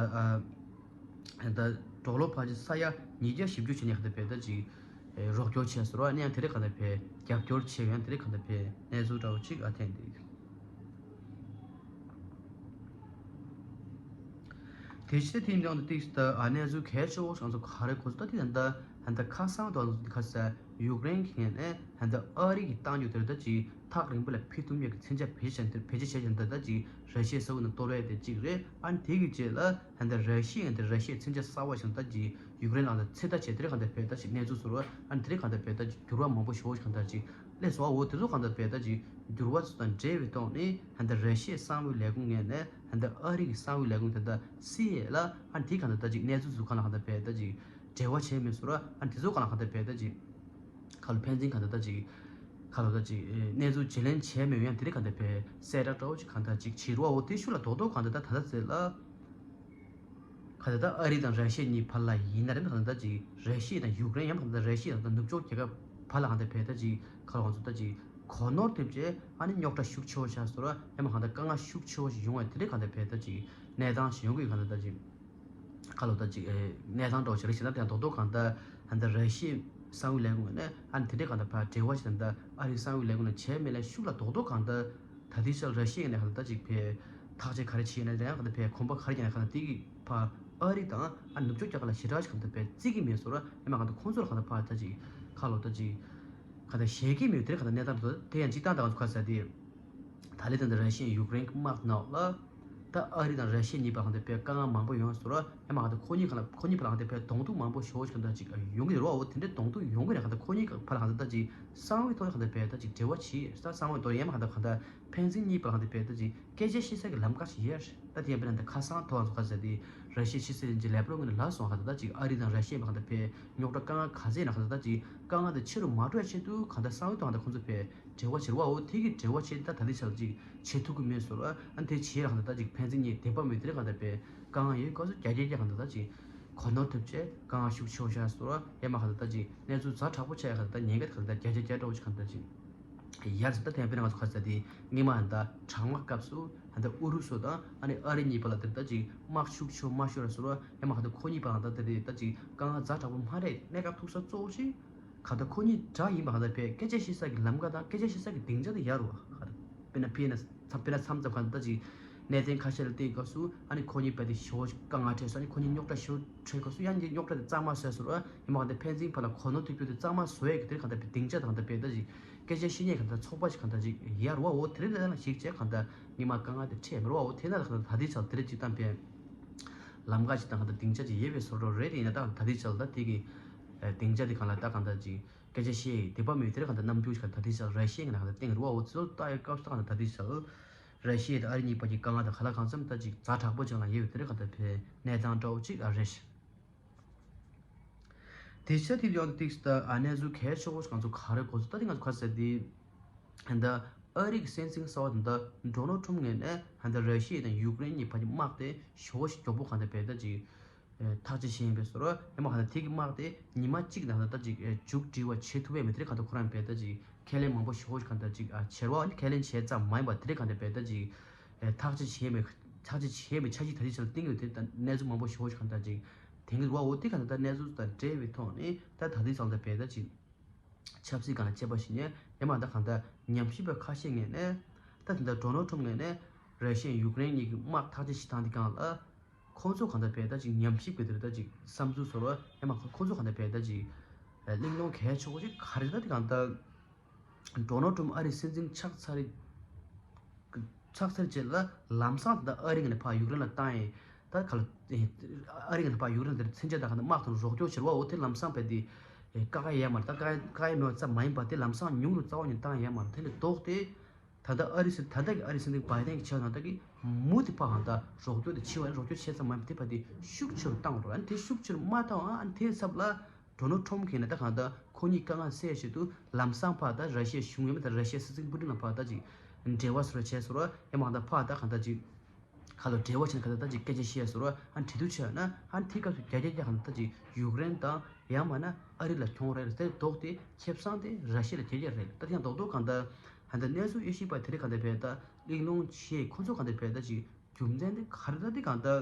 ད་ཌོ་ལར་ཕལ་ཆེར་ས་ཡ་ཉིས་བརྒྱ་བཞི་བཅུ་བྱས་ནས་གང་ད་ཕེ་ད་ཅིག་རོགས་སྐྱོར་བྱས་སོ་ར། ཨ་ནི་ཡང་དེ་རེད། གང་ད་ཕེ་རྒྱབ་སྐྱོར་བྱས་ཡང་དེ་རེད། གང་ད་ཕེ་གནས་ཚུལ་འདྲ་བོ་ཅིག་ཨ་ཐེན་འདུག་དེ་ཕྱིར་ཐེངས་ཡང་དུ་ཏིག་སི་ད་ཨ་གནས་ཚུལ་གལ་ཆེ་བོ་ཞིག་ང་ཚོ་ག་རེ་གོ་ད་དེ་ད་ད་ད་ཁ་སང་དུ་ཁ་ས་ཡུཀ་རེན་གི་ངོས་ནས་ད་ཨ་རི་གི་བཏང་རྒྱུ་དེ་ད་ཅིག་ཐག་རིང་པོ་ལ་ཕུད་ཐུབ་ཡག་གི་མཚོན་ཆ་བེད་སྤྱད་བེད་སྤྱད་བྱས་ད་ད་ཅིག་ར་ཤི་ཡའི་ས་ཁུལ་ནང་གཏོར་བ་དེ་གཅིག་རེད། ཨ་ནི་དེ་གི་རྗེས་ལ་ད་ར་ཤི་ཡ་ད་ར་ཤི་ཡའི་མཚོན་ཆ་གསར་བ་ཞིག་ད་ཅིག་ཡུཀ་རེན་ལ་ད་ཚོད་ལྟ་བྱས་དེ་རེད། གང་ད་ཕེ་ད་ཅིག་གནས་ཚུལ་སོ་ར། ཨ་ནི་དེ་རེད། གང་ད་ཕེ་ད་ཅིག་འགྱུར་བ་མང་པོ་ཞིག་གང་ད་ཅིག་སླེབས་སོང་བ། འོ་དེ་ཚོ་གང་ད་ཕེ་ད་ཅིག་འགྱུར་བ་ཚོ་དང་འབྲེལ་བའི་ཐོག་ནས་ད་ར་ཤི་ཡའི་གསང་བའི་ལས་ཁུངས་ངོས་ནས་ད་ཨ་རི་གི་གསང་བའི་ལས་ཁུངས་ད་ད་སི་ཨེ་ཨེ་ལ་ཨ་ནི་དེ་གང་ད་ད་ཅིག་གནས་ཚུལ་ཚོ་གང་ལ་གང་ད་ཕེ་ད་ཅིག་འབྲེལ་བ་བྱས་མེད་སོ་ར། ཨ་ནི་དེ་ཚོ་གང་ལ་གང་ད་ཕེ་ད་ཅིག་ཁ་ལོ་ཕན་ཚུན་གང་ད་ད་ཅིག་ཁ་ལོ་ད་ཅིག་གནས་ཚུལ་བརྗེ་ལེན་བྱས་མེད་ཡང་དེ་རིང་གང་ད་ཕེ་གསལ་བསྒྲགས་འདྲ་བོ་ཅིག་གང་ད་ཅིག་བྱེད་རོགས། འོ་དེ་ཤུགས་ལ་རྡོག་རྡོག་གང་ད་ད་ད་ད་ཟེར་ལ་གང་ད་ད་ཨ་རི་དང་ར་ཤི་ཡ་གཉིས་བར་ལ་ཡིན་ན་རེད། གང་ད་ད་ཅིག་ར་ཤི་ཡ་དང་ཡུཀ་རེན་ཡང་གང་ད་ད་ར་ཤི་ཡ་དང་ནུབ་ཕྱོགས་རྒྱལ་ཁབ་བར་ལ་གང་ད་ཕེ་ད་ཅིག་ཁ་ལོ་ང་ཚོ་ད་ཅིག་གོ་ནོར་ཐེབས་བྱས་ཨ་ནི་རྙོག་དྲ་ཤུགས་ཆེ་བོ་ཆགས་སོ་ར། ཡང་མ་གང་ད་དཀའ་ངལ་ཤུགས་ཆེ་བོ་ཞིག་ཡོང་བ་དེ་རིང་གང་ད་ཕེ་ད་ཅིག་གནས་སྟངས་ཤིག་ཡོང་གི་གང་ད་ད་ཅིག་ཁ་ལོ་ད་ཅིག་ཨེ་གནས་སྟངས་འདྲ་བོ་ཞིག་རེད་ཟེར་ན། དེ་ཡང་རྡོག་རྡོག་གང་ལྟར་ད་ལྟ་ར་ཤི་ཡའི་གསང་བའི་ལས་ཁུངས་ནས་ཨ་ནི་དེ་འདྲའི་གང་ལྟར་ཕར་འབྲེལ་བ་ཞིག་ད་ལྟ་ཨ་རིའི་གསང་བའི་ལས་ཁུངས་ནས་བྱས་མེད་ལས་ཤུགས་ལ་རྡོག་རྡོག་གང་ལྟར་ད་ལྟའི་ཆར་ར་ཤི་ཡ་ནས་གང་ལྟར་ད་ཅིག་ཕར་ཐག་གཅོད་ག་རེ་བྱས་ཡིན་ན། ཡང་གང་ལྟར་ཕར་གོམ་པ་ག་རེ་རྒྱག་ན་གང་ལྟར་དེ་གི་ཕར་ཨ་རི་དང་ཨ་ནུབ་ཕྱོགས་རྒྱལ་ཁབ་ལ་ཞེ་དྲག་ཞིག་གང་ལྟར་ཕར་བརྩི་གི་མེད་སོང་ར། ཡང་མ་གང་ལྟར་ཁོང་ཚོ་ལ་གང་ལྟར་ཕར་ད་ཅིག་ཁ་ལོ་ད་ཅིག་གང་ལྟར་བཞེས་ཀྱི་མེད། དེ་གང་ལྟར་གནས་སྟངས་འདུག་དེ་ཡང་སྤྱིར་བཏང་ད་གང་ཚོ་ག་ཟེར་དེ། ད་ལན་ད་ལྟ་ར་ཤི་ཡ་ཡུཀ་རེན་གྱི་དམག་ནང་ལ་ད་ཨ་རི་དང་ར་ཤི་ཡ་གཉིས་བར་གང་ལྟར་དཔེ་དཀའ་ངལ་མང་པོ་ཡོང་སོང་ར། ཡང་མ་གང་ལྟར་ཁོ་གཉིས་གང་ལ་ཁོ་གཉིས་བར་ལ་གང་ལྟར་དཔེ་གདོང་ཐུག་མང་པོ་ཞེ་པོ་ཞིག་གང་ལྟར་ཅིག་ཡོང་གི་རེད་བ། འོ་དེ་འདྲའི་གདོང་ཐུག་ཡོང་གི་རེད། གང་ལྟར་ཁོ་གཉིས་བར་ལ་གང་ལྟར་ད་ཅིག་གསང་བའི་ཐོག་ནས་གང་ལྟར་དཔེ་ད་ཅིག་འབྲེལ་བ་བྱས་ད་གསང་བའི་ཐོག་ཡང་མ་གང་ལྟར་གང་ལྟར་ཕན་ཚུན་གཉིས་བར་ལ་གང་ལྟར་དཔེ་ད་ཅིག་སྐད་ཆ་བཤད་ས་གི་ལམ་ཁ་ཞིག་ཡོད་རེད། ད་དེ་ཡང་དཔེར་ན་ད་ཁ་སང་ཐོག་ཚོ་ག་ཟེར་དེ་ར་ཤི་ཡའི་ཕྱི་སྲིད་བློན་ཆེན་ལེབ་རོབ་ངོས་ནས་ལབ་སོང་། གང་ལྟར་ད་ཅིག་ཨ་རི་དང་ར་ཤི་ཡའི་བར་གང་ལྟར་དཔེ་རྙོག་དྲ་དཀའ་ངལ་ག་ཚད་ཡིན་ན་གང་ལྟར་ད་ཅིག་དཀའ་ངལ་དེ་ཆེ་རུ་མ་འགྲོ་བའི་ཆེད་དུ་གང་ལྟར་གསང་བའི་ཐོག་གང་ལྟར་ཁོང་ཚོ་དཔེ་འབྲེལ་བ་བྱེད་རེད་བ། འོ་དེ་གི་འབྲེལ་བ་བྱེད་ད་ད་ལྟའི་ཆར་ཅིག་བྱེད་ཐུབ་ཀྱི་མེད་སོང་ར། ཨ་དེ་བྱེད་ར་གང་ལྟར་ད་ཅིག་ཕན་ཚུན་གཉིས་བདེན་པ་མེད་དེ་རེད། གང་ལྟར་དཔེ་དཀའ་ངལ་ཡོད་སྐབས་སུ་རྒྱ་སྐྱེད་རྒྱ་གང་ལྟར་ད་ཅིག་གོ་ནོར་ཐེབས་བྱས་དཀའ་ངལ་ཤུགས་ཆེ་བོ་ཆགས་སོང་ར། ཡང་མ་གང་ལྟར་ད་ཅིག་གནས་ཚུལ་ཛ་དྲག་པོ་ཆགས་ཡ་གང་ལྟར་ད་ཉེན་ཁ་གང་ལྟར་བརྒྱ་ཆ་བརྒྱ་འདྲ་བོ་ཞིག་གང་ལྟར་ཅིག་ ཡར་ཟེར་ད་ཐེངས་དཔེར་ན་ང་ཚོ་ཁ་ས་དེ་སྔོན་མ་ད་གྲང་མོ་སྐབས་སུ་ད་ཨུ་རུ་སུ་དང་ཨ་ནི་ཨ་རི་གཉིས་བར་ལ་དེར་ད་ཅིག་དམག་ཤུགས་ཆེ་མ་ཤོར་བ་སོར་ཡ་མ་ཁ་ད་ཁོ་གཉིས་བར་ལ་ད་དེ་རེད་ད་ཅིག་དཀའ་ངལ་ཛ་དྲག་པོ་མ་རེད། གནས་སྐབས་ཐུག་ས་གཙོ་བོ་ཞིག་ཁ་ད་ཁོ་གཉིས་དགྲ་ཡིན་པ་ཁ་ད་བས་སྐད་ཆ་བཤད་ས་གི་ལམ་ཁ་དང་སྐད་ཆ་བཤད་ས་གི་སྡིངས་ཆ་དེ་ཡར་རུ་བ་ཁ་ད་དཔེར་ན་དཔེར་ན་མཚམས་དཔེར་ན་མཚམས་མཚམས་ཁ་ད་ད་ཅིག་གནད་དོན་ཁ་ཤས་ལ་བལྟས་སྐབས་སུ་ཨ་ནི་ཁོ་གཉིས་བར་དེ་ཞེ་པོ་དཀའ་ངལ་འཕྲད་སོང་། ཨ་ནི་ཁོ་གཉིས་རྙོག་དྲ་ཞེ་པོ་འཕྲད་སྐབས་སུ་ཡང་འདི་རྙོག་དྲ་དེ་གཙང་མ་བཟོས་སོང་ར་ཡིན་མ་ཁ་ད་ཕན་ཚུན་བར་ལ་གོ་ནོར་ཐེབས་རྒྱུ་དེ་གཙང་མ་བཟོ་ཡས་གི་དེར་ཁ་ད་བས་སྡིངས་ཆ་དང་ད་བས་ད་ཅིག་སྐད་ཆ་བཤད་མཁན་གང་ལྟར་ཚོགས་པ་ཞིག་གང་ལྟར་ཅིག་ཡར་བ་འོ་དེ་རིང་ལ་ན་ཞིག་བྱས་གང་ལྟར་སྔོན་མ་དཀའ་ངལ་དེ་འཕྲད་མི་རུང་བ་འོ་དེ་ན་ལ་གང་ལྟར་ད་ལྟའི་ཆར་དེ་རིང་ཅིག་བཏང་པས་ལམ་ཁ་ཞིག་དང་གང་ལྟར་སྡིངས་ཆ་ཅིག་ཡོད་པའི་བཟོ་འདྲ་རེད། དེ་ཡིན་ན་ད་ད་ལྟའི་ཆར་ད་དེ་གི་སྡིངས་ཆ་དེ་གང་ལ་ད་གང་ལྟར་ཅིག་སྐད་ཆ་བཤད་དེ་པ་མེད་དེ་རིང་གང་ལྟར་རྣམ་འགྱུར་ཞིག་གང་ལྟར་ད་ལྟའི་ཆར་ར་ཤི་ཡའི་ནང་གང་ལྟར་སྟེང་རུང་བ་འོ་ཚོ་ལྟ་ཡི་སྐབས་སུ་ད་གང་ལྟར་ད་ལྟའི་ཆར་ར་ཤི་ཡ་དང་ཨ་རི་གཉིས་བར་གྱི་དཀའ་ངལ་དང་གང་ལ་གང་འཚམ་ད་ཅིག་ཛ་དྲག་པོ་ཅིག་ལ་ཡོད་པའི་དེ་རིང་གང་ལྟར་བའི་གནས་སྟངས་འདྲ་བོ་ཅིག་ཨ་རེད། དེ་ཆ་དེ་ཡང་ཏིག་ད་ཨ་གནས་ཚུལ་གལ་ཆེ་བོ་ང་ཚོ་ག་རེ་གོ་ཚོད་ད་དེ་ང་ཚོ་ག་ཟེར་དེ་ད་ཨ་རི་གི་སྲིད་འཛིན་གསར་པ་ད་ཌོ་ནལ་ཁྲོམ་ངོས་ནས་ད་ར་ཤི་ཡ་དང་ཡུཀ་རེན་གཉིས་བར་གྱི་དམག་དེ་ཞེ་པོ་ཞིག་མགྱོགས་པོ་གང་ལྟར་བས་ད་ཅིག་ཐག་གཅོད་བྱས་ཡིན་པའི་བཟོ་འདྲ་ཡང་མ་གང་ལྟར་དེ་གི་དམག་དེ་ཉི་མ་གཅིག་ནང་ད་ཅིག་མཇུག་སྒྲིལ་བ་བྱེད་ཐུབ་པའི་མི་དེ་རིང་གང་ལྟར་ཁོ་རང་བས་ད་ཅིག་ཁས་ལེན་མང་པོ་ཞེ་པོ་ཞིག་གང་ལྟར་ཅིག་བྱེད་རོགས་ཨ་ནི་ཁས་ལེན་བྱས་ཙམ་མ་ཡིན་པ་དེ་རིང་གང་ལྟར་བས་ད་ཅིག་ཐག་གཅོད་བྱས་མེད་ཐག་གཅོད་བྱས་མེད་འཆར་གཞི་ད་ལྟའི་ཆར་བཏིང་ཡོད་དེ་ད་གནས་ཚུལ་མང་པོ་ཞེ་པོ་ཞིག་གང་ལྟར་ཅིག་དེང་གི་རུ་བ་འོ་དེ་ག་ད་ལྟ་གནས་ཚུལ་དང་འབྲེལ་བའི་ཐོག་ནས་ད་ད་ལྟའི་ཚང་ད་བས་ད་ཅིག་ཆབ་སྲིད་སྒང་ལ་དཔྱད་པ་ཞིག་ནས་ཡང་མ་ད་གང་ལྟར་ཉམས་ཞིབ་པ་ཁ་ཤས་ངོས་ནས་ད་དེ་འདྲ་ཌོ་ནལ་ཁྲོམ་ངོས་ནས་ར་ཤི་ཡ་ཡུཀ་རེན་གཉིས་ཀྱི་དམག་ཐག་གཅོད་བྱེད་སྟངས་དེ་སྒང་ལ་ཁོང་ཚོ་གང་ལྟར་བས་ད་ཅིག་ཉམས་ཞིབ་དགོས་དེ་རེད། ད་ཅིག་བསམ་ཚུལ་བཟོ་རོགས་ཡང་མ་ཁོང་ཚོ་གང་ལྟར་བས་ད་ཅིག་གླེང་སློང་གལ་ཆེ་བོ་ཅིག་ག་རེ་ད་དེ་གང་ལྟར། ཌོ་ནལ་ཁྲོམ་ཨ་རིའི་སྲིད་འཛིན་ཆགས་ཚར་ཆགས་ཚར་རྗེས་ལ་ལམ་སང་ད་ཨ་རི་ངོས་ནས་ཕར་ཡུཀ་རེན་ལ་བཏང་ཡིན། ད་ག་ལ་ཨ་རི་ངོས་ནས་ཕར་ཡུཀ་རེན་དེར་མཚོན་ཆ་དང་ག་ན་དམག་དང་རོགས་སྐྱོར་བྱེད་རོགས་འོ་དེ་ལམ་སང་བས་དེ་བཀག་ཡ་ཡོད་མ་རེད། ད་བཀག་ཡ་བཀག་ཡ་མེད་པ་ཙམ་མ་ཡིན་པ་དེ་ལམ་སང་ཉུང་རུ་རྩ་བ་ནས་བཏང་ཡ་མ་རེད། དེ་ནས་ལྡོག་སྟེ་ད་ལྟ་ཨ་རི་སྲིད་ད་ལྟ་གི་ཨ་རི་སྲིད་འཛིན་བྷའི་ཌེན་གྱི་ཆ་ནང་ད་གི་མུ་མཐུད་ཕར་གང་ད་རོགས་སྐྱོར་དེ་བྱེད་པ་རོགས་སྐྱོར་བྱས་ཙམ་མ་ཡིན་པ་དེ་བར་དེ་ཤུགས་ཆེ་རུ་བཏང་རོགས་ཨ་ནི་དེ་ཤུགས་ཆེ་རུ་མ་བཏང་ཨ་ནི་དེའི་ཚབ་ལ། ཌོ་ནལ་ཁྲོམ་གྱིས་ནི་ད་གང་ལྟར་ཁོ་གཉིས་དཀའ་ངལ་སེལ་ཆེད་དུ་ལམ་སང་ཕར་ད་ར་ཤི་ཡའི་གཞུང་ཡོད་མེད་ད་ར་ཤི་ཡའི་སྲིད་འཛིན་པུ་ཏིན་ལ་ཕར་ད་ཅིག་འབྲེལ་བ་བཟོ་ར་བྱས་སོང་ར་ཡང་མ་ད་ཕར་ད་གང་ལྟར་ཅིག་ཁ་ལོ་འབྲེལ་བ་བྱས་ནས་གང་ལྟར་ད་ཅིག་སྐད་ཆ་བཤད་སོང་ར་ཨ་འབྲེལ་གཏུག་བྱས་ན་ཨ་དེའི་སྐབས་སུ་རྒྱ་རྒྱ་རྒྱ་གང་ལྟར་ད་ཅིག་ཡུཀ་རེན་དང་ཡང་མ་ན་ཨ་རི་ལ་གྱོང་རེད་ལ་དེ་ལྡོག་སྟེ་ཁེ་བཟང་དེ་ར་ཤི་ཡ་ལ་རྒྱ་རྒྱ་རེད་ལ་ད་དེ་ཡང་རྡོག་རྡོག་གང་ལྟར་ད་ལྟ་གནས་ཚུལ་དབྱེ་ཞིབ་པ་དེ་རིང་གང་ལྟར་བས་ད་གླེང་སློང་བྱས་ཁོ་ཚོ་གང་ལྟར་བས་ད་ཅིག་རྒྱུ་མཚན་དེ་ག་རེ་ད་དེ་གང་ལྟར་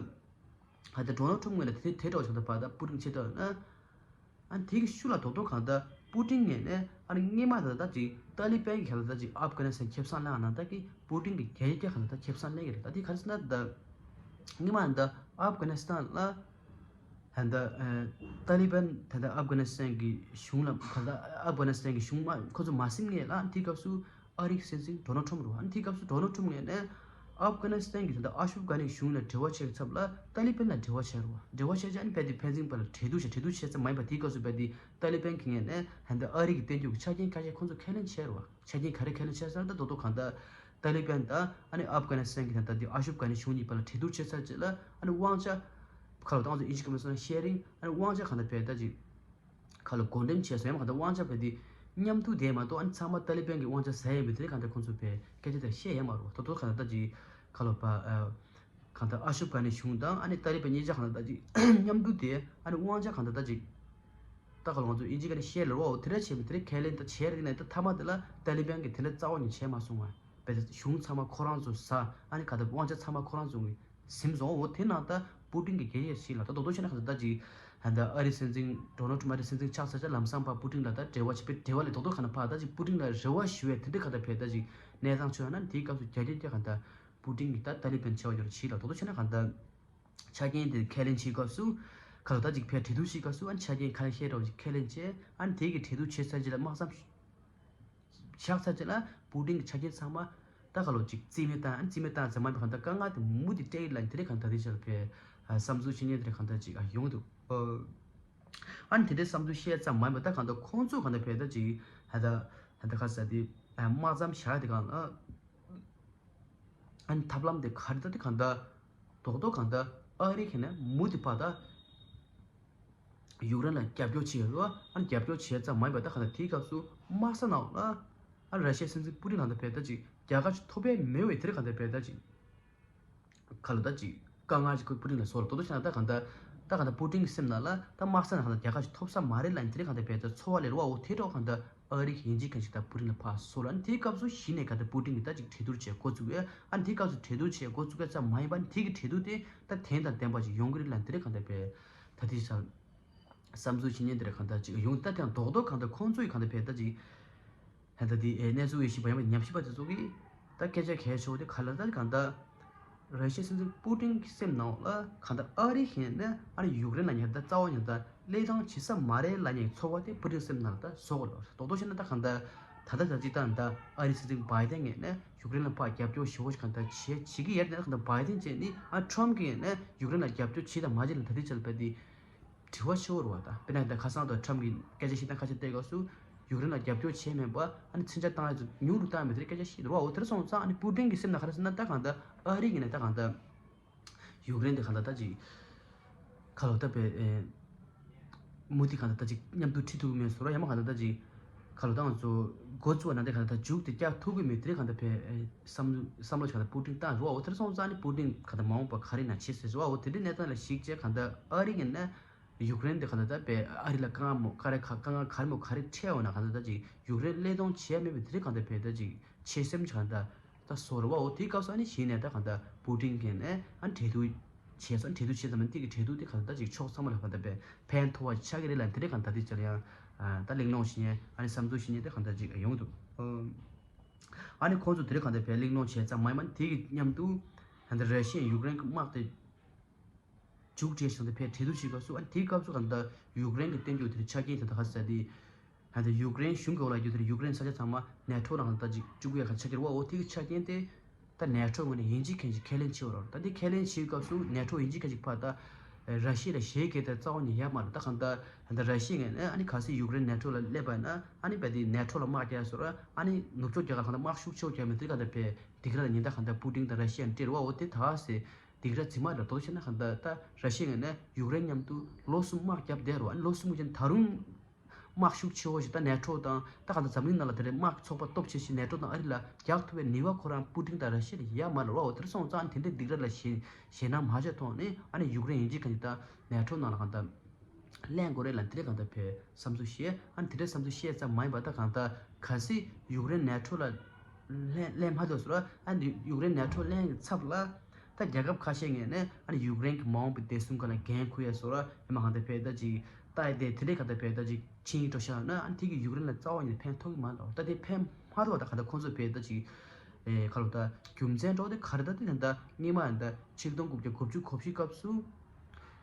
ད་ལྟ་ཌོ་ནལ་ཁྲོམ་ངོས་ལ་དེ་དེ་འདྲ་བ་ཞིག་ད་ཕར་ད་པུ་ཏིན་ཆེ་ད་ན། ཨ་ནི་དེ་གི་ཤུལ་ལ་རྡོག་རྡོག་གང་ལྟར་པུ་ཏིན་ངོས་ནས་ཨ་ནི་སྔོན་མ་ད་ལྟ་ཅིག་ཏཱ་ལི་པན་གྱི་གང་ལྟར་ཅིག་ཨབ་གྷ་ནི་སི་ཐན་ཁེ་བཟང་ལེན་ནང་ད་གི་པུ་ཏིན་གྱི་རྒྱ་ཡིག་གང་ལྟར་ཁེ་བཟང་ལེན་གི་རེད། ད་དེ་ག་རེ་ཟེར་ན་ད་སྔོན་མ་ད་ཨབ་གྷ་ནི་སི་ཐན་ལ་ད་ལྟ་ཏཱ་ལི་པན་ད་ལྟ་ཨབ་གྷ་ནི་སི་ཐན་གྱི་གཞུང་ལ་གང་ལྟར་ཨབ་གྷ་نستان གྱི་གཞུང་མ་ཁོ་ཚོ་མ་ཟིན་ངེས་ལ་དེའི་སྐབས་སུ། ཨ་རིའི་སྲིད་འཛིན་ཌོ་ནལ་ཁྲོམ་རེད་བ། ཨ་ནི་དེའི་སྐབས་སུ་ཌོ་ནལ་ཁྲོམ་ངོས་ནས་ཨབ་གྷ་ནི་སི་ཐན་གྱི་ད་ལྟ་ཨ་ཤུབ་གྷ་ནིའི་གཞུང་ལ་འབྲེལ་བ་བྱེད་ཚབ་ལ་ཏཱ་ལི་པན་ལ་འབྲེལ་བ་བྱས་རེད་བ། འབྲེལ་བ་བྱས་རྗེས་ཨ་ནི་རྦད་དེ་ཕན་ཚུན་བར་ལ་འབྲེལ་གཏུག་བྱས་འབྲེལ་གཏུག་བྱས་ཙམ་མ་ཡིན་པར་དེའི་སྐབས་སུ་རྦད་དེ་ཏཱ་ལི་པན་གྱི་ངོས་ནས་ད་ལྟ་ཨ་རི་གི་བསྟན་འགྱུར་གྱི་ཆ་རྐྱེན་ཁ་ཤས་ཁོང་ཚོ་ཁས་ལེན་བྱས་རེད་བ། ཆ་རྐྱེན་ག་རེ་ཁས་ལེན་བྱས་ཟེར་ན་ད་རྡོག་རྡོག་གང་ལྟར་ཏཱ་ལི་པན་དང་ཨ་ནི་ཨབ་གྷ་ནི་སི་ཐན་གྱི་ད་ལྟ་དེ་ཨ་ཤུབ་གྷ་ནི་གཞུང་གཉིས་བར་ལ་འབྲེལ་གཏུག་བྱས་ཚར་རྗེས་ལ་ཨ་ནི་དབང་ཆ་ཁ་ལོ་ཏང་ཙུའུ་ཨིན་ཇི་སྐད་མ་སོང་ན་ཤེ་རིང་ཨ་ནི་དབང་ཆ་གང་ལྟར་རྦད་དེ་ཅིག་ཁ་ལོ་བགོ་འགྲེམས་བྱས་སོང་། ཡང་མ་གང་ལྟར་དབང་ཆ་རྦད་དེ་མཉམ་དུ་བསྡད་མ་གཏོགས་ཨ་ནི་ཚང་མ་ཏཱ་ལི་པན་གྱི་དབང་ཆ་ཟ་ཡས་མེད་དེ་གང་ལྟར་ཁོང་ཚོ་བས་སྐད་ཆ་དེ་བཤད་ཡས་མ་རེད་བ། ད་དུང་གང་ལྟར་ད་ཅིག་ཁ་ལོ་པ་ཨ་གང་ལྟར་ཨ་ཤུབ་གྷ་ནི་གཞུང་དང་ཨ་ནི་ཏཱ་ལི་པན་གཉིས་ཆ་གང་ལྟར་ད་ཅིག་མཉམ་དུ་བསྡད་ཨ་ནི་དབང་ཆ་གང་ལྟར་ད་ཅིག་ད་ཁ་ལོ་ང་ཚོ་ཨིན་ཇི་སྐད་ནས་བཤད་ལ་རོ་དེ་འདྲ་བྱས་མི་དེ་འདྲ་ཁས་ལེན་ད་བྱས་རེད་ན་ད་མཐའ་མ་དེ་ལ་ཏཱ་ལི་པན་གྱིས་དེ་འདྲ་རྩ་བ་ནས་བྱས་མ་སོང་བ། རྦད་དེ་གཞུང་ཚང་མ་ཁོ་རང་ཚོ་ཟ་ཨ་ནི་གང་ལྟར་དབང་ཆ་ཚང་མ་ཁོ་རང་ཚོ་གི་ཟིན་སོང་འོ། དེ་ནང་ད་པུ་ཏིན་གྱི་སྒེར་གྱི་ཞིག་ལ་ད་རྡོག་རྡོག་བྱས་ན་གང་ལྟར་ད་ཅིག་ད་ལྟ་ཨ་རིའི་སྲིད་འཛིན་ཌོ་ནལ་ཁྲོམ་ཨ་རིའི་སྲིད་འཛིན་ཆགས་ཚར་རྗེས་ལམ་སང་ཕར་པུ་ཏིན་ལ་ད་འབྲེལ་བ་བྱེད་པའི་འབྲེལ་བ་ལས་རྡོག་རྡོག་གང་ལ་ཕར་ད་ཅིག་པུ་ཏིན་ལ་རེ་བ་ཞུ་བའི་དེ་འདྲ་གང་ལྟར་བས་ད་ཅིག་གནས་སྟངས་ཆགས་ཡོད་ན་དེའི་སྐབས་སུ་རྒྱ་རྒྱ་རྒྱ་གང་ལྟར་པུ་ཏིན་གྱིས་ད་ཏཱ་ལི་པན་བྱ་བ་ཡོད་རེད་ཞིག་ལ་རྡོག་རྡོག་བྱས་ན་གང་ལྟར་ཆ་རྐྱེན་དེ་ཁས་ལེན་བྱེད་སྐབས་སུ་གང་ལ་ད་ཅིག་ཕར་འབྲེལ་གཏུག་བྱེད་སྐབས་སུ་ཨ་ནི་ཆ་རྐྱེན་གང་ལ་བཤད་རོགས་ཅིག་ཁས་ལེན་བྱས་ཨ་ནི་དེ་གི་འབྲེལ་གཏུག་བྱས་ཚར་རྗེས་ལ་དམག་མཚམས། ཆགས་ཚར་རྗེས་ལ་པུ་ཏིན་གྱི་ཆ་རྐྱེན་ཚང་མ་ད་ག་ལོ་ཅིག་རྩིས་མེད་བཏང་ཨ་ནི་རྩིས་མེད་བཏང་ཙམ་མ་མི་གང་ལྟར་དཀའ་ངལ་དེ་མུ་མཐུད་སྤྲད་ཡིན་ལ་དེ་འདྲ་གང་ལྟར་དེ་ཆར་བས་བསམ་ཚུལ་བཤད་མཁན་དེ་འདྲ་གང་ལྟར་ཅིག་ཡོང་འདུག་ཨ་ནི་དེ་འདྲའི་བསམ་ཚུལ་བཤད་ཙམ་མ་ཡིན་པ་ད་གང་ལྟར་ཁོང་ཚོས་གང་ལྟར་བས་ད་ཅིག་ད་ད་ད་ག་ས་དེ་དམག་མཚམས་བཞག་དེ་གང་ལ། ཨ་ནི་ཐབས་ལམ་དེ་ག་རེ་ད་དེ་གང་ལྟར་རྡོག་རྡོག་གང་ལྟར་ཨ་རི་ཁེ་ནས་མུ་དེ་ཕར་ད་ཡུཀ་རེན་ལ་རྒྱབ་སྐྱོར་བྱེད་ཡོད་རེད་བ། ཨ་ནི་རྒྱབ་སྐྱོར་བྱས་ཙམ་མ་ཡིན་པ་ད་གང་ལྟར་དེའི་སྐབས་སུ་དམག་ས་ནང་ལ་ཨ་ར་ཤི་ཡའི་སྲིད་འཛིན་པུ་ཏིན་གང་ལྟར་བས་ད་ཅིག་རྒྱལ་ཁ་ཅིག་ཐོབ་པའི་མེད་པའི་དེ་རེད་གང་ལྟར་བས་ད་ཅིག་ག་ལ་ད་ཅིག་དཀའ་ངལ་ཅིག་ཁོས་པུ་ཏིན་ལ་བཟོ་ར་ཏོག་ཏོག་བྱས་ན་ད་གང་ལྟར་ ད་གང་ལྟར་པུ་ཏིན་གྱི་སེམས་ནང་ལ་ད་དམག་ས་ནང་གང་ལྟར་རྒྱལ་ཁ་ཞིག་ཐོབ་ས་མ་རེད་ལབ་ནས་དེ་རིང་གང་ལྟར་བལ་ཏེ་ཚོར་བ་སླེབས་རེད་བ། འོ་དེ་འདྲ་གང་ལྟར་ཨ་རི་གི་ཡིན་གཅིག་མིན་གཅིག་ད་པུ་ཏིན་ལ་ཕར་སོང་ལ། ཨ་ནི་དེའི་སྐབས་སུ་གཞི་ནས་གང་ལྟར་པུ་ཏིན་གྱིས་ད་ཅིག་གྲོས་བསྡུར་བྱེད་འགོ་བཙུགས་ཡོད། ཨ་ནི་དེའི་སྐབས་སུ་གྲོས་བསྡུར་བྱེད་འགོ་བཙུགས་ཡ་ཙམ་མ་ཡིན་པ། ཨ་ནི་དེ་གི་གྲོས་བསྡུར་དེ་ད་དོན་དང་ལྡན་པ་ཅིག་ཡོང་གི་རེད་ལབ་ནས་དེ་རིང་གང་ལྟར་བལ་ད་དེ་ས་བསམ་ཚུལ་བྱེད་མཁན་དེ་རེད་གང་ལྟར་ཅིག་ཡོང་། ད་དེ་ཡང་རྡོག་རྡོག་གང་ལྟར་ཁོང་ཚོ་ཡི་གང་ལྟར་བལ་ད་ཅིག་ད་ལྟ་དེ་ཨེ་གནས་ཚུལ་དབྱེ་ཞིབ་པ་ཡིན་པ་ཉམས་ཞིབ་པ་དེ་ཚོ་གིས་ད་སྐད་ཆ་གལ་ཆེ་བོ་དེ་ག་ལ་ད་གང་ལྟར་ར་ཤི་ཡའི་སྲིད་འཛིན་པུ་ཏིན་གྱི་སེམས་ནང་ལ་གང་ལྟར་ཨ་རི་ཡིན་ན་ཨ་ནི་ཡུཀ་རེན་ལ་ཉར་ད་རྩ་བ་ཉར་ད་བློས་བཏང་བྱེད་ས་མ་རེད་ལབ་མཁན་ཚོར་བ་དེ་པུ་ཏིན་སེམས་ནང་ལ་ད་བཟོ་དགོས་ལ། རྡོག་རྡོག་བཤད་ན་ད་གང་ལྟར་ད་ལྟ་ད་ཅིག་ད་ད་ཨ་རི་སྲིད་འཛིན་བྷའི་ཏན་ངོས་ནས་ཡུཀ་རེན་ལ་ཕར་རྒྱབ་སྐྱོར་ཞེ་པོ་ཞིག་གང་ལྟར་བྱེད་བྱེད་ཀྱི་ཡོད་དེ། ད་གང་ལྟར་བྷའི་ཏན་བྱས་ནི་ཨ་ཁྲམ་གྱི་ངོས་ནས་ཡུཀ་རེན་ལ་རྒྱབ་སྐྱོར་བྱེད་དང་མ་བྱེད་ལ་ད་ལྟའི་ཆར་ལ་བལ་དེ་དྲི་བ་ཆེ་བོ་རེད་བ། ད་དཔེར་ན་ད་ཁ་སང་དང་ཁྲམ་གྱི་སྐད་ཆ་བཤད་སྟངས་ཁ་ཤས་བལྟས་སྐབས་སུ་ཡུཀ་རེན་ལ་རྒྱབ་སྐྱོར་བྱས་མེད་པ། ཨ་ནི་མཚོན་ཆ་བཏང་ཡ་ཚོ་ཉུང་རུ་བཏང་ཡ་མེད་དེ་སྐད་ཆ་བཤད་འདུག་ར་བ། འོ་དེར་སོང་ཙང་ཨ་ནི་པུ་ཏིན་གྱི་སེམས་ནང་ག་རེ་ཟེར་ན་ད་གང་ལྟར་ཨ་རི་ཡིན་ན་ད་གང་ལྟར་ཡུཀ་རེན་དེ་གང་ལྟར་ད་ཅིག་ག་ལོ་ད་བལ་མུ་མཐུད་གང་ལྟར་ད་ཅིག་མཉམ་དུ་ཁྲིད་ཐུབ་ཀྱི་མེད་བཟོ་འདྲ། ཡང་མ་གང་ལྟར་ད་ཅིག་ག་ལོ་ད་ང་ཚོ་འགོ་བཙུགས་པ་ན་དེ་གང་ལྟར་ད་མཇུག་དེ་བསྐྱལ་ཐུབ་ཀྱི་མེད་དེ་རེད། གང་ལྟར་བལ་བསམ་བསམ་བློ་ཞིག་གང་ལྟར་པུ་ཏིན་བཏང་འདུག་བ། འོ་དེར་སོང་ཙང་ཨ་ནི་པུ་ཏིན་གང་ལྟར་མ་འོངས་པ་ག་རེ་ན་བྱེད་ཟེར་བཟོ་བ། འོ་དེ་འདྲའི་གནས་སྟངས་ལ་གཞིགས་བྱས་གང་ལྟར་ཨ་རི་ཡིན་ན། ཡུཀ་རེན་དེ་ག་ད་ལྟ་བལ་ཨ་རི་ལ་དཀའ་ངལ་མོ་ག་རེ་ག་དཀའ་ངལ་ག་རེ་མོ་ག་རེ་འཕྲད་འོང་ན་ག་ད་ལྟ་ཅིག་ཡུཀ་རེན་བློས་གཏོང་བྱས་མེད་པའི་དེ་རིང་ག་ད་བལ་ད་ཅིག་ཆེ་སེམས་ག་ད་ད་སོ་ར་བའོ། དེའི་སྐབས་སུ་ཨ་ནི་གཞི་ནས་ད་ག་ད་པུ་ཏིན་གྱིས་ནས་ཨ་ནི་གྲོས་བསྡུར་བྱས་སོང་། གྲོས་བསྡུར་བྱས་ཙམ་ན་དེ་གི་གྲོས་བསྡུར་དེ་ག་ད་ཅིག་ཕྱོགས་ཚང་མ་ལ་ག་ད་བལ་ཕན་ཐོགས་པ་ཆགས་ཀྱི་རེད་ལ། དེ་རིང་ག་ད་དེ་ཅིག་ལ་ཡང་ད་གླེང་སློང་བྱེད་མཁན་ཨ་ནི་བསམ་ཚུལ་བྱེད་མཁན་དེ་ག་ད་ཅིག་ཡོང་འདུག་ཨ་ནི་ཁོང་ཚོ་དེ་རིང་ག་ད་བལ་གླེང་སློང་བྱས་ཙམ་མ་ཡིན་པ་དེ་གི་མཉམ་དུ་ད་ལྟ་ར་ཤི་ཡས་ཡུཀ་རེན་གྱི་དམག་དེ་མཇུག་སྒྲིལ་བྱུང་སྟེ་ཕར་གྲོས་བསྡུར་བྱེད་སྐབས་སུ་ཨ་དེའི་སྐབས་སུ་གང་ལྟར་ཡུཀ་རེན་གྱི་བསྟན་འགྱུར་དེར་ཆ་རྐྱེན་དེ་འདྲ་ཁ་གསལ་ཏེ། ཧན་ཏེ་ཡུཀ་རེན་གཞུང་གི་འོག་ལ་ཡོད་དེར་ཡུཀ་རེན་ས་ཆ་ཚང་མ་ནེ་ཊོ་ནང་ལ་ད་ཅིག་བཅུག་གི་ཡ་ཁ་ཆ་ཁྱེར་བ། འོ་དེ་གི་ཆ་རྐྱེན་དེ་ད་ནེ་ཊོ་ངོས་ནས་ཡིན་གཅིག་མིན་གཅིག་ཁས་ལེན་བྱེད་དགོས་རེད། ད་དེ་ཁས་ལེན་བྱེད་སྐབས་སུ་ནེ་ཊོ་ཡིན་གཅིག་མིན་གཅིག་ཕར་ད་ར་ཤི་ཡ་ལ་ཞེད་སྐྱེལ་ད་རྩ་བ་ནས་ཡོད་མ་རེད། ད་གང་ལྟར་ཧན་ཏེ་ར་ཤི་ཡ་ངོས་ནས་ཨ་ནི་གལ་སྲིད་ཡུཀ་རེན་ནེ་ཊོ་ལ་སླེབས་པ་ཡིན་ན་ཨ་ནི་བལ་དེ་ནེ་ཊོ་ལ་དམག་རྒྱག་ཡ་བཟོ་འདྲ། ཨ་ནི་ནུབ་ཕྱོགས་རྒྱལ་ཁབ་གང་ལྟར་དམག་ཤུགས་ཆེ་བོ་རྒྱག་མི་དེ་ག་ད་བལ་སྡིགས་ར་ལ་ཉེན་བརྡ་གང་ལྟར་པུ་ཏིན་དང་ར་ཤི་ཡ་ནས་སྤྲད་རེད་བ། འོ་དེ་ད་ག་སེ་སྡིགས་ར་རྫུན་མ་རེད། དོ་ཤེ་ན་གང་ལྟར་ད་ར་ཤི་ཡ་ངོས་ནས་ཡུཀ་རེན་མཉམ་དུ་ལོ་གསུམ་དམག་བརྒྱབ་བསྡད་རེད་བ། ཨ་ནི་ལོ་གསུམ་གྱི་ད་རུང་དམག་ཤུགས་ཆེ་བོ་ཞིག་ད་ནེ་ཊོ་དང་ད་གང་ལྟར་འཛམ་གླིང་ནང་ལ་དེ་འདྲའི་དམག་ཚོགས་པ་སྟོབས་ཆེ་ཞིག་ནེ་ཊོ་དང་ཨ་རི་ལ་རྒྱག་ཐུབ་པའི་ནུས་པ་ཁོ་རང་པུ་ཏིན་དང་ར་ཤི་ཡ་ལ་ཡོད་མ་རེད་བ། འོ་དེར་སོང་ཙང་དེ་འདྲའི་སྡིགས་ར་ལ་ཞེད་ཞེད་སྣང་མ་བྱས་ཐོག་ནས་ཨ་ནི་ཡུཀ་རེན་ཡིན་གཅིག་མིན་གཅིག་ད་ནེ་ཊོ་ནང་ལ་གང་ལྟར་གླེང་དགོས་རེད་ལབ་དེ་འདྲའི་གང་ལྟར་བལ་བསམ་ཚུལ་བཤད། ཨ་ནི་དེ་འདྲའི་བསམ་ཚུལ་བཤད་ཙམ་མ་ཡིན་པ་ད་གང་ལྟར་གལ་སྲིད་ཡུཀ་རེན་ནེ་ཊོ་ལ་ལེན་ལེན་མ་ཐུབ་སོང་ར། ཨ་ནི་ཡུཀ་རེན་ནེ་ཊོ་ལེན་གྱི་ཚབ་ལ་ད་རྒྱལ་ཁབ་ཁ་ཤས་ངོས་ནས་ཨ་ནི་ཡུཀ་རེན་གྱི་མ་འོངས་པའི་བདེ་སྲུང་སྒང་ལ་འགན་འཁུར་ཡ་སོགས་ར། ཡང་མ་གང་ལྟར་བལ་ད་ཅིག་ལྟ་ཡ་དེ་དེ་འདྲའི་གང་ལྟར་བལ་ད་ཅིག་ཕྱིན་འགྲོ་ཤག་ན་ཨ་ནི་དེ་གི་ཡུཀ་རེན་ལ་རྩ་བ་ཉིད་ནས་ཕན་ཐོགས་ཀྱི་མ་རེད། ད་དེ་ཕན་མ་ཐོགས་པ་ད་གང་ལྟར་ཁོང་ཚོ་བལ་ད་ཅིག་ཨེ་ཁ་ལོ་ད་རྒྱུ་མཚན་འདྲ་བོ་དེ་ག་རེ་ད་དེ་ད་ལྟ་སྔོན་མ་ད་ཆིག་སྟོང་དགུ་བརྒྱ་དགུ་བཅུ་གོ་བཞི་སྐབས་སུ་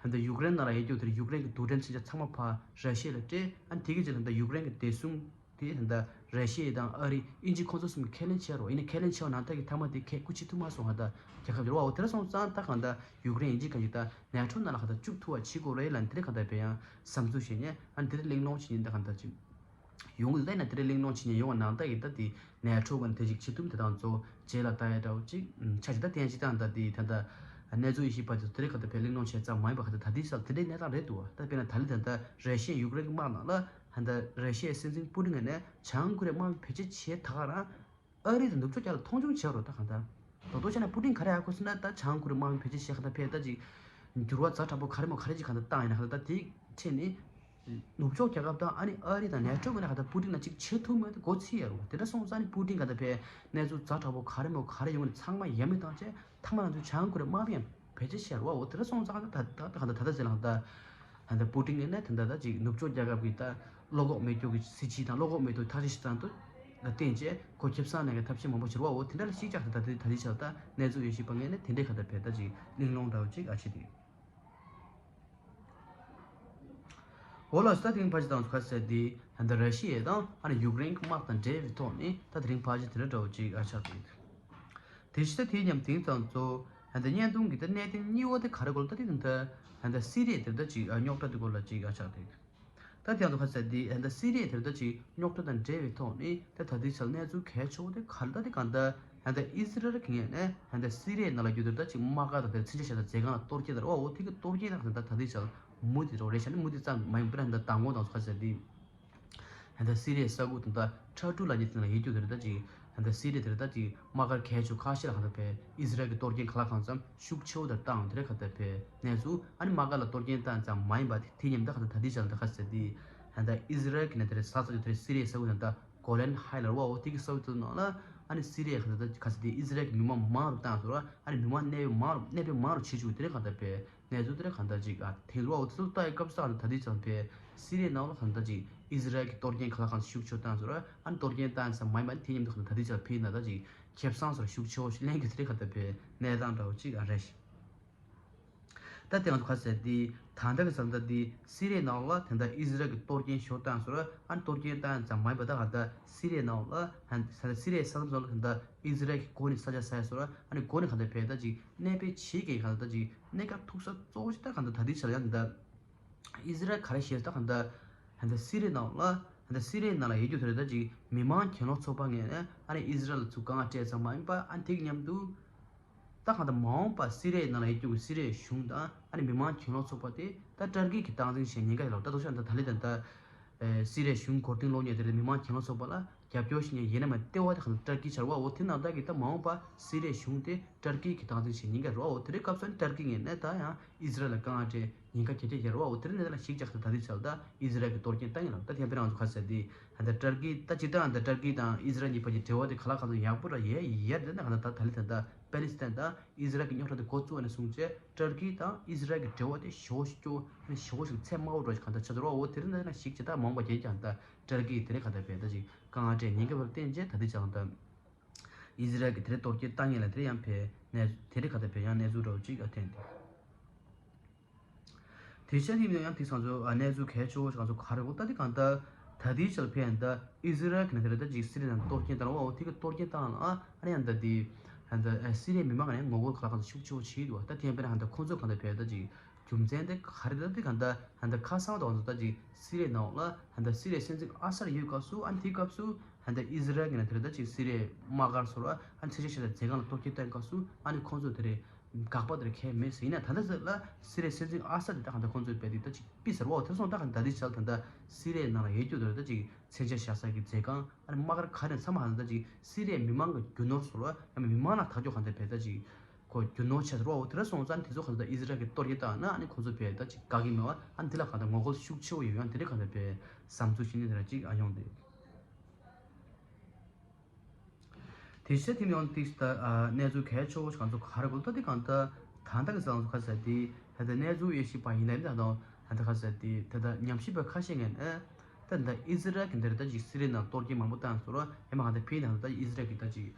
ད་ལྟ་ཡུཀ་རེན་ནང་ལ་ཡོད་རྒྱུ་དེར་ཡུཀ་རེན་གྱི་རྡུལ་ཕྲན་མཚོན་ཆ་ཚང་མ་ཕར་ར་ཤི་ཡ་ལ་སྤྲད། ཨ་ནི་དེ་གི་རྗེས་ལ་ད་ཡུཀ་རེན་གྱི་བདེ་སྲུང་དེ་ད་ལྟ་ར་ཤི་ཡ་དང་ཨ་རི་དབྱིན་ཇི་ཁོང་ཚོ་གསུམ་གྱིས་ཁས་ལེན་བྱས་རོགས། ཡིན་ནའི་ཁས་ལེན་བྱས་པ་ནང་ལྟར་གྱི་མཐའ་མ་དེ་ཁས་སྐུ་མཁྱེན་ཐུབ་མ་སོང་། ཧ་ད་རྒྱལ་ཁབ་ཡོད་རེད་བ། འོ་དེར་སོང་ཙང་ད་གང་ལྟར་ཡུཀ་རེན་ཡིན་གཅིག་མིན་གཅིག་ད་ནེ་ཊོ་ནང་ལ་གང་ལྟར་བཅུག་ཐུབ་པ་བྱེད་དགོས་རེད་ལབ་དེ་འདྲའི་གང་ལྟར་བལ་ཡང་བསམ་ཚུལ་བཤད་མཁན་ཨ་ནི་དེ་འདྲའི་གླེང་སློང་བྱེད་མཁན་ད་གང་ལྟར་ཅིག་ཡོང་གི་འདུག་ད་ཡིན་ན་དེ་འདྲའི་གླེང་སློང་བྱེད་མཁན་ཡོང་བ་ནང་ལྟར་གྱི་ད་དེ་ནེ་ཊོ་གི་དེ་ཅིག་བྱེད་ཐུབ་དེ་དང་གཙོ་བོ་རྗེས་ལ་ལྟ་ཡ་འདྲ་བོ་ཅིག་ཆ་ཅིག་ད་བསྟན་ཅིག་ད་ད་དེ་ད་ད་གནས་ཚུལ་ཡེ་ཤེས་པ་དེ་ཚོ་དེ་འདྲའི་གང་ལྟར་བལ་གླེང་སློང་བྱས་ཙམ་མ་ཡིན་པ་གང་ལྟར་ད་དེ་ས་དེ་འདྲའི་གནས་སྟངས་རེད་འདུག་བ། ད་དཔེར་ན་ད་ལི་ད་ད་ར་ཤི་ཡ་ཡུཀ་རེན་གྱི་དམག་ནང་ལ་ད་ད་ར་ཤི་ཡའི་སྲིད་འཛིན་པུ་ཏིན་ངོས་ནས་བྱང་ཀོ་རི་ཡ་དམག་མི་བེད་སྤྱོད་བྱས་ད་ག་རང་ཨ་རི་དང་ནུབ་ཕྱོགས་རྒྱལ་ལ་མཐོང་ཆུང་བྱས་རོགས། ད་གང་ལྟར་རྡོག་རྡོག་བྱས་ན་པུ་ཏིན་ག་རེ་ཡག་གོ་ཟེར་ན་ད་བྱང་ཀོ་རི་དམག་མི་བེད་སྤྱོད་བྱས་གང་ལྟར་བལ་ད་ཅིག་འགྱུར་བ་ཛ་དྲག་པོ་ག་རེ་མོ་ག་རེ་ཅིག་གང་ལྟར་བཏང་ཡིན་ན་གང་ལྟར་ད་དེའི་ཁྲོད་ནས་ནུབ་ཕྱོགས་རྒྱལ་ཁབ་དང་ཨ་ནི་ཨ་རི་དང་ནེ་ཊོ་ངོས་ནས་གང་ལྟར་པུ་ཏིན་ལ་ཅིག་བྱེད་ཐུབ་མེད་དེ་མགོ་ཚོས་ཡ་རོགས། དེ་འདྲ་སོང་ཙང་ནི་པུ་ཏིན་གང་ལྟར་བལ་གནས་ཚུལ་ཛ་དྲག་པོ་ག་རེ་མོ་ག་རེ་ཡོང་ནས་ཚང་མ་ཡ་མེད་བཏང་བྱས་མཐའ་མ་ང་ཚོས་བྱང་ཀོ་རི་དམག་མི་ཡང་བེད་སྤྱོད་བྱས་རོགས། འོ་དེ་འདྲ་སོང་ཙང་ད་ད་ད་གང་ལྟར་ད་ལྟ་ཟེར་ལ་གང་ལྟར། ད་ལྟ་པུ་ཏིན་ངོས་ནས་ད་ལྟ་ད་ཅིག་ནུབ་ཕྱོགས་རྒྱལ་ཁབ་ཀྱི་ད་བློ་ཁོག་མེད་རྒྱུ་གི་སྲིད་བྱུས་དང་བློ་ཁོག་མེད་རྒྱུ་ཐག་གཅོད་བྱེད་སྟངས་དེ་ལ་བརྟེན་བྱས་གོ་ཁེ་བཟང་ལེན་གྱི་ཐབས་ཤེས་མང་པོ་བྱེད་རོགས། འོ་དེ་འདྲ་ལ་གཞིགས་བྱས་ད་ལྟ་དེ་ད་ལྟའི་ཆར་ད་གནས་ཚུལ་ཡེ་ཤེས་པ་ངོས་ནས་དེ་འདྲའི་གང་ལྟར་བལ་ད་ཅིག་གླེང་སློང་འདྲ་བོ་ཅིག་ཨ་བྱེད་དེ། འོ་ལགས་སོ། ད་དེ་རིང་ཕལ་ཆེར་དང་ཁ་གསལ་དེ་ད་ལྟ་ར་ཤི་ཡ་དང་ཨ་ནི་ཡུཀ་རེན་གྱི་དམག་དང་འབྲེལ་བའི་ཐོག་ནས་ད་དེ་རིང་ཕལ་ཆེར་དེ་འདྲ་འདྲ་བོ་ཅིག་ཨ་ཆགས་འདུག་དེ་བཞིན་ད་དེའི་མཉམ་དེང་སང་ཚོ་ད་ལྟ་བརྙན་ཐུང་གི་ད་གནད་དོན་གཉིས་པ་དེ་ག་རེ་གོ་ལ་ད་དེ་ད་ལྟ་སི་རི་ཡ་དེ་ད་ཅིག་རྙོག་དྲ་དེ་སྐོར་ལ་ཅིག་ཨ་ཆགས་འདུག་ད་དེ་ཡང་དུ་ཁ་གསལ་དེ་ད་ལྟ་སི་རི་ཡ་དེ་ད་ཅིག་རྙོག་དྲ་དང་འབྲེལ་བའི་ཐོག་ནས་ད་ད་ལྟའི་ཆར་གནས་ཚུལ་གལ་ཆེ་བོ་དེ་ག་རེ་ད་དེ་གང་ལྟར་ད་ལྟ་ཨི་སི་རལ་གྱི་ངོས་ནས་ད་ལྟ་སི་རི་ཡ་ནང་ལ་ཡོད་དེ་ད་ཅིག་དམག་སྒར་དང་དེ་མཚོན་ཆ་བཞག་ད་མཛོད་ཁང་ལ་གཏོར་སྐྱོན་དང་ར་བ་འོ་དེ་གི་གཏོར་སྐྱོན་དང་ད་ད་ལྟའི་ཆར་མུ་མཐུད་རོགས་རེད་ཤག་ནི་མུ་མཐུད་ཙམ་མ་ཡིན་པར་ད་མདང་དགོང་དང་སུ་ཁ་ཟེར་དེ་ད་ལྟ་སི་རི་ཡའི་ས་ཁུལ་དང་ད་ཁྲ་ཀྲུ་ལབ་མཁན་དེ་ལ་ཡོད་རྒྱུ་དེ་རེད། ད་ཅིག་ ད་ལྟ་སི་རི་ཡ་དེར་ད་ཅིག་དམག་སྒར་གལ་ཆེ་ཁ་ཤས་ལ་གང་ལྟར་བས་ཨི་ཟི་རལ་གྱི་གཏོར་སྐྱོན་ག་ལ་གང་འཚམ་ཤུགས་ཆེ་བོ་དེར་བཏང་དེ་རེད། གང་ལྟར་བས་གནས་ཚུལ་ཨ་ནི་དམག་སྒར་ལ་གཏོར་སྐྱོན་བཏང་ཙམ་མ་ཡིན་པ་དེ་དེ་མཉམ་དུ་གང་ལྟར་ད་ལྟའི་ཆར་ད་ག་ཟེར་དེ་ད་ལྟ་ཨི་ཟི་རལ་གྱི་ནས་དེ་རེད་ས་ཚ་གི་དེ་རེད་སི་རི་ཡའི་ས་ཁུལ་ད་ལྟ་གོ་ལན་ཧའི་ལ་ར་བ་འོ་དེ་གི་ས་ཁུལ་དེ་ནང་ལ་ཨ་ནི་སི་རི་ཡའི་གང་ལྟར་ད་ག་ཟེར་དེ་ཨི་ཟི་རལ་གྱི་མི་མང་མང་རུ་བཏང་ཟེར་བ་ཨ་ནི་མི་མང་གནས་པའི་མང་རུ་གནས་པའི་མང་རུ་བྱེད་བཅུག་དེ་རེད། གང་ལྟར་བས་གནས་ཚུལ་དེ་ར་གང་ལྟར་ཅིག་ཨ་ཐེངས་རུ་བ་འོ་དེ་ཚོ་ལྟ་ཡི་སྐབས་སུ་གང་ལྟར་ད་ལྟའི་ཆར་བས་སི་རི་ཡའི་ནང་ལ་གང་ལྟར་ཅིག་ཨི་ཟི་རལ་གྱི་གཏོར་སྐྱོན་ག་ལ་གང་ལྟར་ཤུགས་ཆེ་བཏང་ཟེར་བ་ཨ་ནི་གཏོར་སྐྱོན་བཏང་ཙམ་མ་ཡིན་པ་ཨ་ནི་དེ་མཉམ་དུ་གང་ལྟར་ད་ལྟའི་ཆར་ཕི་ན་ད་ཅིག་ཁེ་བཟང་ཟེར་ཤུགས་ཆེ་བོ་ཞིག་ལེན་གི་དེ་རེད། གང་ལྟར་བས་གནས་སྟངས་འདྲ་བོ་ཅིག་ཨ་རེད། ད་དེ་ང་ཚོ་ག་ཟེར་དེ་ད་ལྟ་གི་ས་ད་དེ་སི་རི་ཡའི་ནང་ལ་ད་ལྟ་ཨི་ཟི་རལ་གྱི་གཏོར་སྐྱོན་ཤོར་བཏང་ཟེར་བ་ཨ་ནི་གཏོར་སྐྱོན་བཏང་ཙམ་མ་ཡིན་པ་ད་གང་ལྟར་སི་རི་ཡའི་ནང་ལ་ད་ལྟ་སི་རི་ཡའི་ས་མཚམས་ལ་ད་ལྟ་ཨི་ཟི་རལ་གྱི་འགོ་ནས་ས་ཆ་ཟ་ཡ་ཟེར་བ་ཨ་ནི་འགོ་ནས་གང་ལྟར་བས་ད་ཅིག་གནས་སྤོས་བྱེད་མཁན་གང་ལྟར་ད་ཅིག་གནས་སྐབས་ཐུག་ས་གཙོ་བོ་ཞིག་ད་གང་ལྟར་ད་ལྟའི་ཆར་ཡང་ད་ལྟ་ཨི་ཟི་རལ་ག་རེ་བཤད་ད་གང་ལྟར་ད་ལྟ་སི་རི་ཡའི་ནང་ལ་ད་ལྟ་སི་རི་ཡའི་ནང་ལ་ཡོད་རྒྱུ་དེ་རེད། ད་ཅིག་མི་མང་གྱེན་ལོག་ཚོགས་པ་ངོས་ནས་ཨ་ནི་ཨི་ཟི་རལ་ལ་ཚུར་དཀའ་ངལ་སྤྲད་ཙམ་མ་ཡིན་པ་ཨ་ནི་དེ་གི་མཉམ་དུ་ད་གང་ལྟར་མ་འོངས་པ་སི་རི་ཡའི་ནང་ལ་ཡོད་རྒྱུ་གི་སི་རི་ཡའི་གཞུང་དང་ཨ་ནི་མི་མང་གྱེན་ལོག་ཚོགས་པ་དེ་ད་ཏར་ཀི་གི་སྟངས་འཛིན་བྱེད་ཉེན་ཁ་ཡོད་ལ་ད་དུང་ཤ་ད་ད་ལི་ད་ལྟ་སི་རི་ཡའི་གཞུང་མགོ་རྟིང་སློག་མཁན་དེ་རེད། མི་མང་གྱེན་ལོག་ཚོགས་པ་ལ་རྒྱབ་སྐྱོར་ཞིག་ཡིན་ན་མ་ལྟེ་བ་དེ་གང་ལྟར་ཏར་ཀི་ཆགས་རེད་བ། འོ་དེ་ནང་ལྟར་གྱི་ད་མ་འོངས་པ་སི་རི་ཡའི་གཞུང་དེ་ཏར་ཀི་གི་སྟངས་འཛིན་བྱེད་ཉེན་ཁ་རེད་བ། འོ་དེ་རེད་སྐབས་སུ་ནི་ཏར་ཀི་ངོས་ནས་ད་ཡང་ཨི་ཟི་རལ་ལ་དཀའ་ངལ་སྤྲད་ཉེན་ཁ་གལ་ཆེ་ཡོད་རེད་བ། འོ་དེ་རེད་ནས་ད་ལ་ཞིག་ཅག་ད་ད་དེ་ཆར་ད་ཨི་ཟི་རལ་གྱི་གཏོར་སྐྱོན་བཏང་ཡིན་ལ་ད་ཐེངས་པའི་རང་ཚོ་ག་ཟེར་དེ་ད་ལྟ་ཏར་ཀི་ད་སྤྱིར་བཏང་ད་ཏར་ཀི་དང་ཨི་ཟི་རལ་གཉིས་བར་གྱི་འབྲེལ་བ་དེ་ག་ལ་གང་ཚོ་ཡག་པོ་ར་ཡས་ཡས་དེ་ན་ག་ད་ད་ད་ལི་ད་ད་པེ་ལི་སི་ཐན་ད་ཨི་ཟི་རལ་གྱི་རྙོག་དྲ་དེ་འགོ་བཙུགས་ནས་བཟུང་བྱས་ཏར་ཀི་དང་ཨི་ཟི་རལ་གྱི་འབྲེལ་བ་དེ་ཞེ་པོ་ཞིག་སྐྱོ་ཞེ་པོ་ཞིག་ཚད་དམའ་བོ་འགྲོ་ཞིག་གང་ལྟར་ཆགས་འདུག་ར། འོ་དེ་རིང་ནས་ཞིག་བྱེད་སྟངས་མང་བ་རྒྱན་ཀྱང་ད་ཏར་ཀི་དེ་རིང་གང་ལྟར་བས་ད་ཅིག་དཀའ་ངལ་སྤྲད་ཉེན་ཁ་བར་བརྟེན་བྱས་ད་དེ་ཅང་ད་ཨི་ཟི་རལ་གྱི་དེ་རིང་གཏོར་སྐྱོན་བཏང་ངེས་ལ་དེ་རིང་ཡང་བས་ནས་དེ་རིང་གང་ལྟར་བས་ཡང་གནས་ཚུལ་འདྲ་བོ་ཅིག་ཨ་ཐེན་ཏེ། དེ་བྱས་ནས་ཡང་དེ་ཚང་ཚོ་ཨ་གནས་ཚུལ་གལ་ཆེ་བོ་ཞིག་ང་ཚོ་ག་རེ་འོ་ད་དེ་གང་ལྟར་ད་དེའི་ཆར་ཕན་ད་ཨི་ཟི་རལ་གྱི་ནས་དེ་རིང་ད་ཅིག་སི་རི་ནང་གཏོར་སྐྱོན་བཏང་བ་འོ་དེ་གི་གཏོར་སྐྱོན་བཏང་ལ་ཨ་ཨ་ནི་ཡང་ད་དེ་ད་སི་རི་ཡའི་མི་མང་གི་ནས་ངོ་རྒོལ་ག་ལ་གང་ལྟར་ཤུགས་ཆེ་བོ་བྱེད་འདུག་ད་དེ་ཡང་དཔེར་ན་ད་ཁོང་ཚོ་གང་ལྟར་བས་ད་ཅིག་རྒྱུ་མཚན་དེ་ག་རེ་རེད་དེ་གང་ལྟར་ཧན་ད་ཁ་སང་དང་ད་ཅིག་སི་རི་ཡའི་ནང་ལ་ཧན་ད་སི་རི་ཡའི་སྲིད་འཛིན་ཨ་སར་ཡོད་སྐབས་སུ་ཨ་ནི་དེའི་སྐབས་སུ་ཧན་ད་ཨི་ཟི་རལ་གྱི་ནས་དེ་རེད་ད་ཅིག་སི་རི་ཡའི་དམག་སྒར་སོགས་ལ་ཨ་ནི་ཚེ་ཆེ་ཤེས་ལ་མཛད་ཁང་ལ་གཏོར་སྐྱོན་བཏང་སྐབས་སུ་ཨ་ནི་ཁོང་ཚོ་དེ་རེད་དགག་པ་དེ་རེད་ཁས་མེད་ཟེར། ཡིན་ན་ད་ལྟ་ཟེར་ལ་སི་རི་ཡའི་སྲིད་འཛིན་ཨ་སར་དེ་ད་ཧན་ད་ཁོང་ཚོས་བས་དེ་ད་ཅིག་ཕི་ཟེར་བ་འོ་དེར་སོང་ད་ཧན་ད་དེ་ཆ་ད་ད་སི་རི་ཡའི་ནང་ལ་ཡོད་རྒྱུ་དེ་རེད་ད་ཅིག་མཚོན་ཆ་བཞག་ས་གི་མཛད་ཁང་ཨ་ནི་དམག་སྒར་ག་རེ་ཚང་མ་ཧན་ད་ཅིག་སི་རི་ཡའི་མི་མང་གི་རྒྱུ་ནོར་སོགས་ལ་ཡང་མི་མང་ལ་ཐག་གཅོད་ཧན་ད་བས་ད་ཅིག་ཁོ་རྒྱུ་ནོར་ཆེ་ཟེར་བ་འོ་དེ་འདྲ་སོང་ཙང་དེ་ཚོ་གང་ལྟར་ཨི་ཟི་རལ་གྱི་གཏོར་སྐྱོན་བཏང་ན་ཨ་ནི་ཁོ་ཚོ་བས་ད་ཅིག་དགའ་གི་མེད་བ་ཨ་ནི་དེ་ལ་གང་ལྟར་ངོ་རྒོལ་ཤུགས་ཆེ་བོ་ཡོད་ཡང་དེ་འདྲ་གང་ལྟར་བས་བསམ་ཚུལ་ཞིག་ནི་དེ་འདྲ་ཅིག་ཨ་ཡོང་དེ། དེ་ཤེས་ཐིམ་ཡོང་ཏིག་ད་གནས་ཚུལ་གལ་ཆེ་བོ་ཞིག་གང་ཚོ་ག་རེ་གོ་ད་དེ་གང་ལྟར་ད་ལྟ་གི་སང་ཚོ་ཁ་ཟེར་དེ་ད་ལྟ་གནས་ཚུལ་ཡེ་ཤེས་པ་ཡིན་ན་ད་ད་ད་ཁ་ཟེར་དེ་ད་ད་ཉམས་ཞིབ་པ་ཁ་ཤས་ངན་ཨ་ད་ད་ཨི་ཟི་རལ་གྱི་འདིར་ད་ཅིག་སི་རི་ནང་གཏོར་སྐྱོན་མང་པོ་བཏང་སོང་ར་ཨེ་མ་གང་ལྟར་ཕི་ནང་ད་ཨི་ཟི་རལ་གྱི་ད་ཅིག་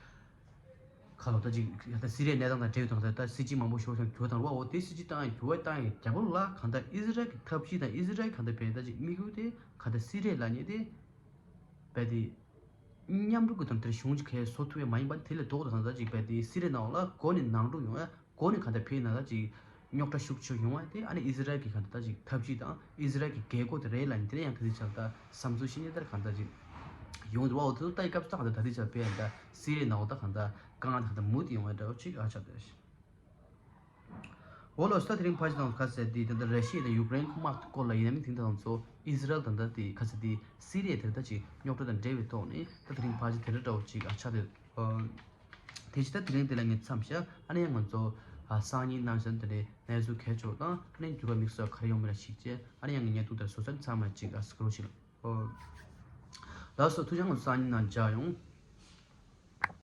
ཁ་ལོ་ད་ཅིག་ད་སི་རི་ཡའི་གནས་སྟངས་དང་འབྲེལ་ཡོད་དང་ད་ད་སྲིད་ཇུས་མང་པོ་ཤོར་ཞིང་འགྱུར་བ་བཏང་རུ་བ་འོ་དེ་སྲིད་ཇུས་བཏང་ཡང་འགྱུར་བ་བཏང་ཡང་རྒྱ་བོད་ལ་གང་ལྟར་ཨི་ཟི་རལ་གྱི་ཐབས་ཇུས་དང་ཨི་ཟི་རལ་གང་ལྟར་བས་ད་ཅིག་དམིགས་ཡུལ་དེ་གང་ལྟར་སི་རི་ཡ་ལབ་མཁན་དེ་བས་དེ་མཉམ་རུབ་ཀྱི་དང་དེར་གཞུང་གཅིག་གས་བཟོ་ཐུབ་ཡ་མ་ཡིན་པ་དེ་ལས་ལྡོག་ཏུ་གང་ལྟར་ཅིག་བས་དེ་སི་རི་ཡའི་ནང་ལ་འགོ་ནས་ནང་འགྲོ་ཡོང་ཡ་འགོ་ནས་གང་ལྟར་ཕི་ནང་ལ་ཅིག་རྙོག་དྲ་ཤུགས་ཆེ་ཡོང་བ་དེ་ཨ་ནི་ཨི་ཟི་རལ་གྱི་གང་ལྟར་ཅིག་ཐབས་ཇུས་དང་ཨི་ཟི་རལ་གྱི་རྒྱལ་སྒོ་དེ་རེད་ལབ་ནས་དེ་ནས་ཡང་ད་ལྟའི་ཆར་ད་བསམ་ཚུལ་ཤེས་ཉེན་ལྟར་གང་ལྟར་ཅིག་ཡོང་འདུག་བ། འོ་དེ་ཚོ་ལྟ་ཡི་སྐབས་སུ་ད་གང་ལྟར་ད་ལྟའི་ཆར་བས་ཡང་ད་སི་རི་ཡའི་ནང་ད་གང་ལྟར་དཀའ་ངལ་ད་གང་ལྟར་མུ་མཐུད་ཡོང་བའི་འདྲ་བོ་ཅིག་ཨ་ཆགས་བསྡད་ཤག་འོ་ལོ་ས་དེ་རིང་ཕ་ཆེ་དང་ཁ་གསལ་དེ་ད་ལྟ་ར་ཤི་ཡ་དང་ཡུཀ་རེན་གྱི་དམག་སྐོར་ལ་ཡིན་ན་མིན་དེང་དང་ཚོ་ཨི་ཟི་རལ་ད་ལྟ་དེ་ཁ་གསལ་དེ་སི་རི་ཡ་དེ་ད་ཅིག་རྙོག་དྲ་དང་འབྲེལ་བའི་ཐོག་ནས་ད་དེ་རིང་ཕ་ཆེ་དེ་འདྲ་འདྲ་བོ་ཅིག་ཨ་ཆགས་བསྡད། དེ་ཕྱི་ད་དེ་རིང་དེ་ལ་ངས་མཚམས་བཞག་ཨ་ནི་ཡང་ང་ཚོ་ཨ་སང་ཉིན་གནངས་ཚེ་དེ་འདྲའི་གནས་ཚུལ་གལ་ཆེ་བ་དང་ཨ་ནི་འགྱུར་བ་དམིགས་བསལ་ག་རེ་ཡོང་མིན་ལ་གཞིགས་བྱས་ཨ་ནི་ཡང་ངས་བརྙན་ཐུང་དེར་བཟོ་ས་ཚང་མ་ཅིག་ཨ་སྐུ་རོགས་ཞིག་ལ། ལགས་སོ་ཐུགས་རྗེ་ཆེ། ང་ཚོ་སང་ཉིན་ནང་མཇལ་ཡོང་།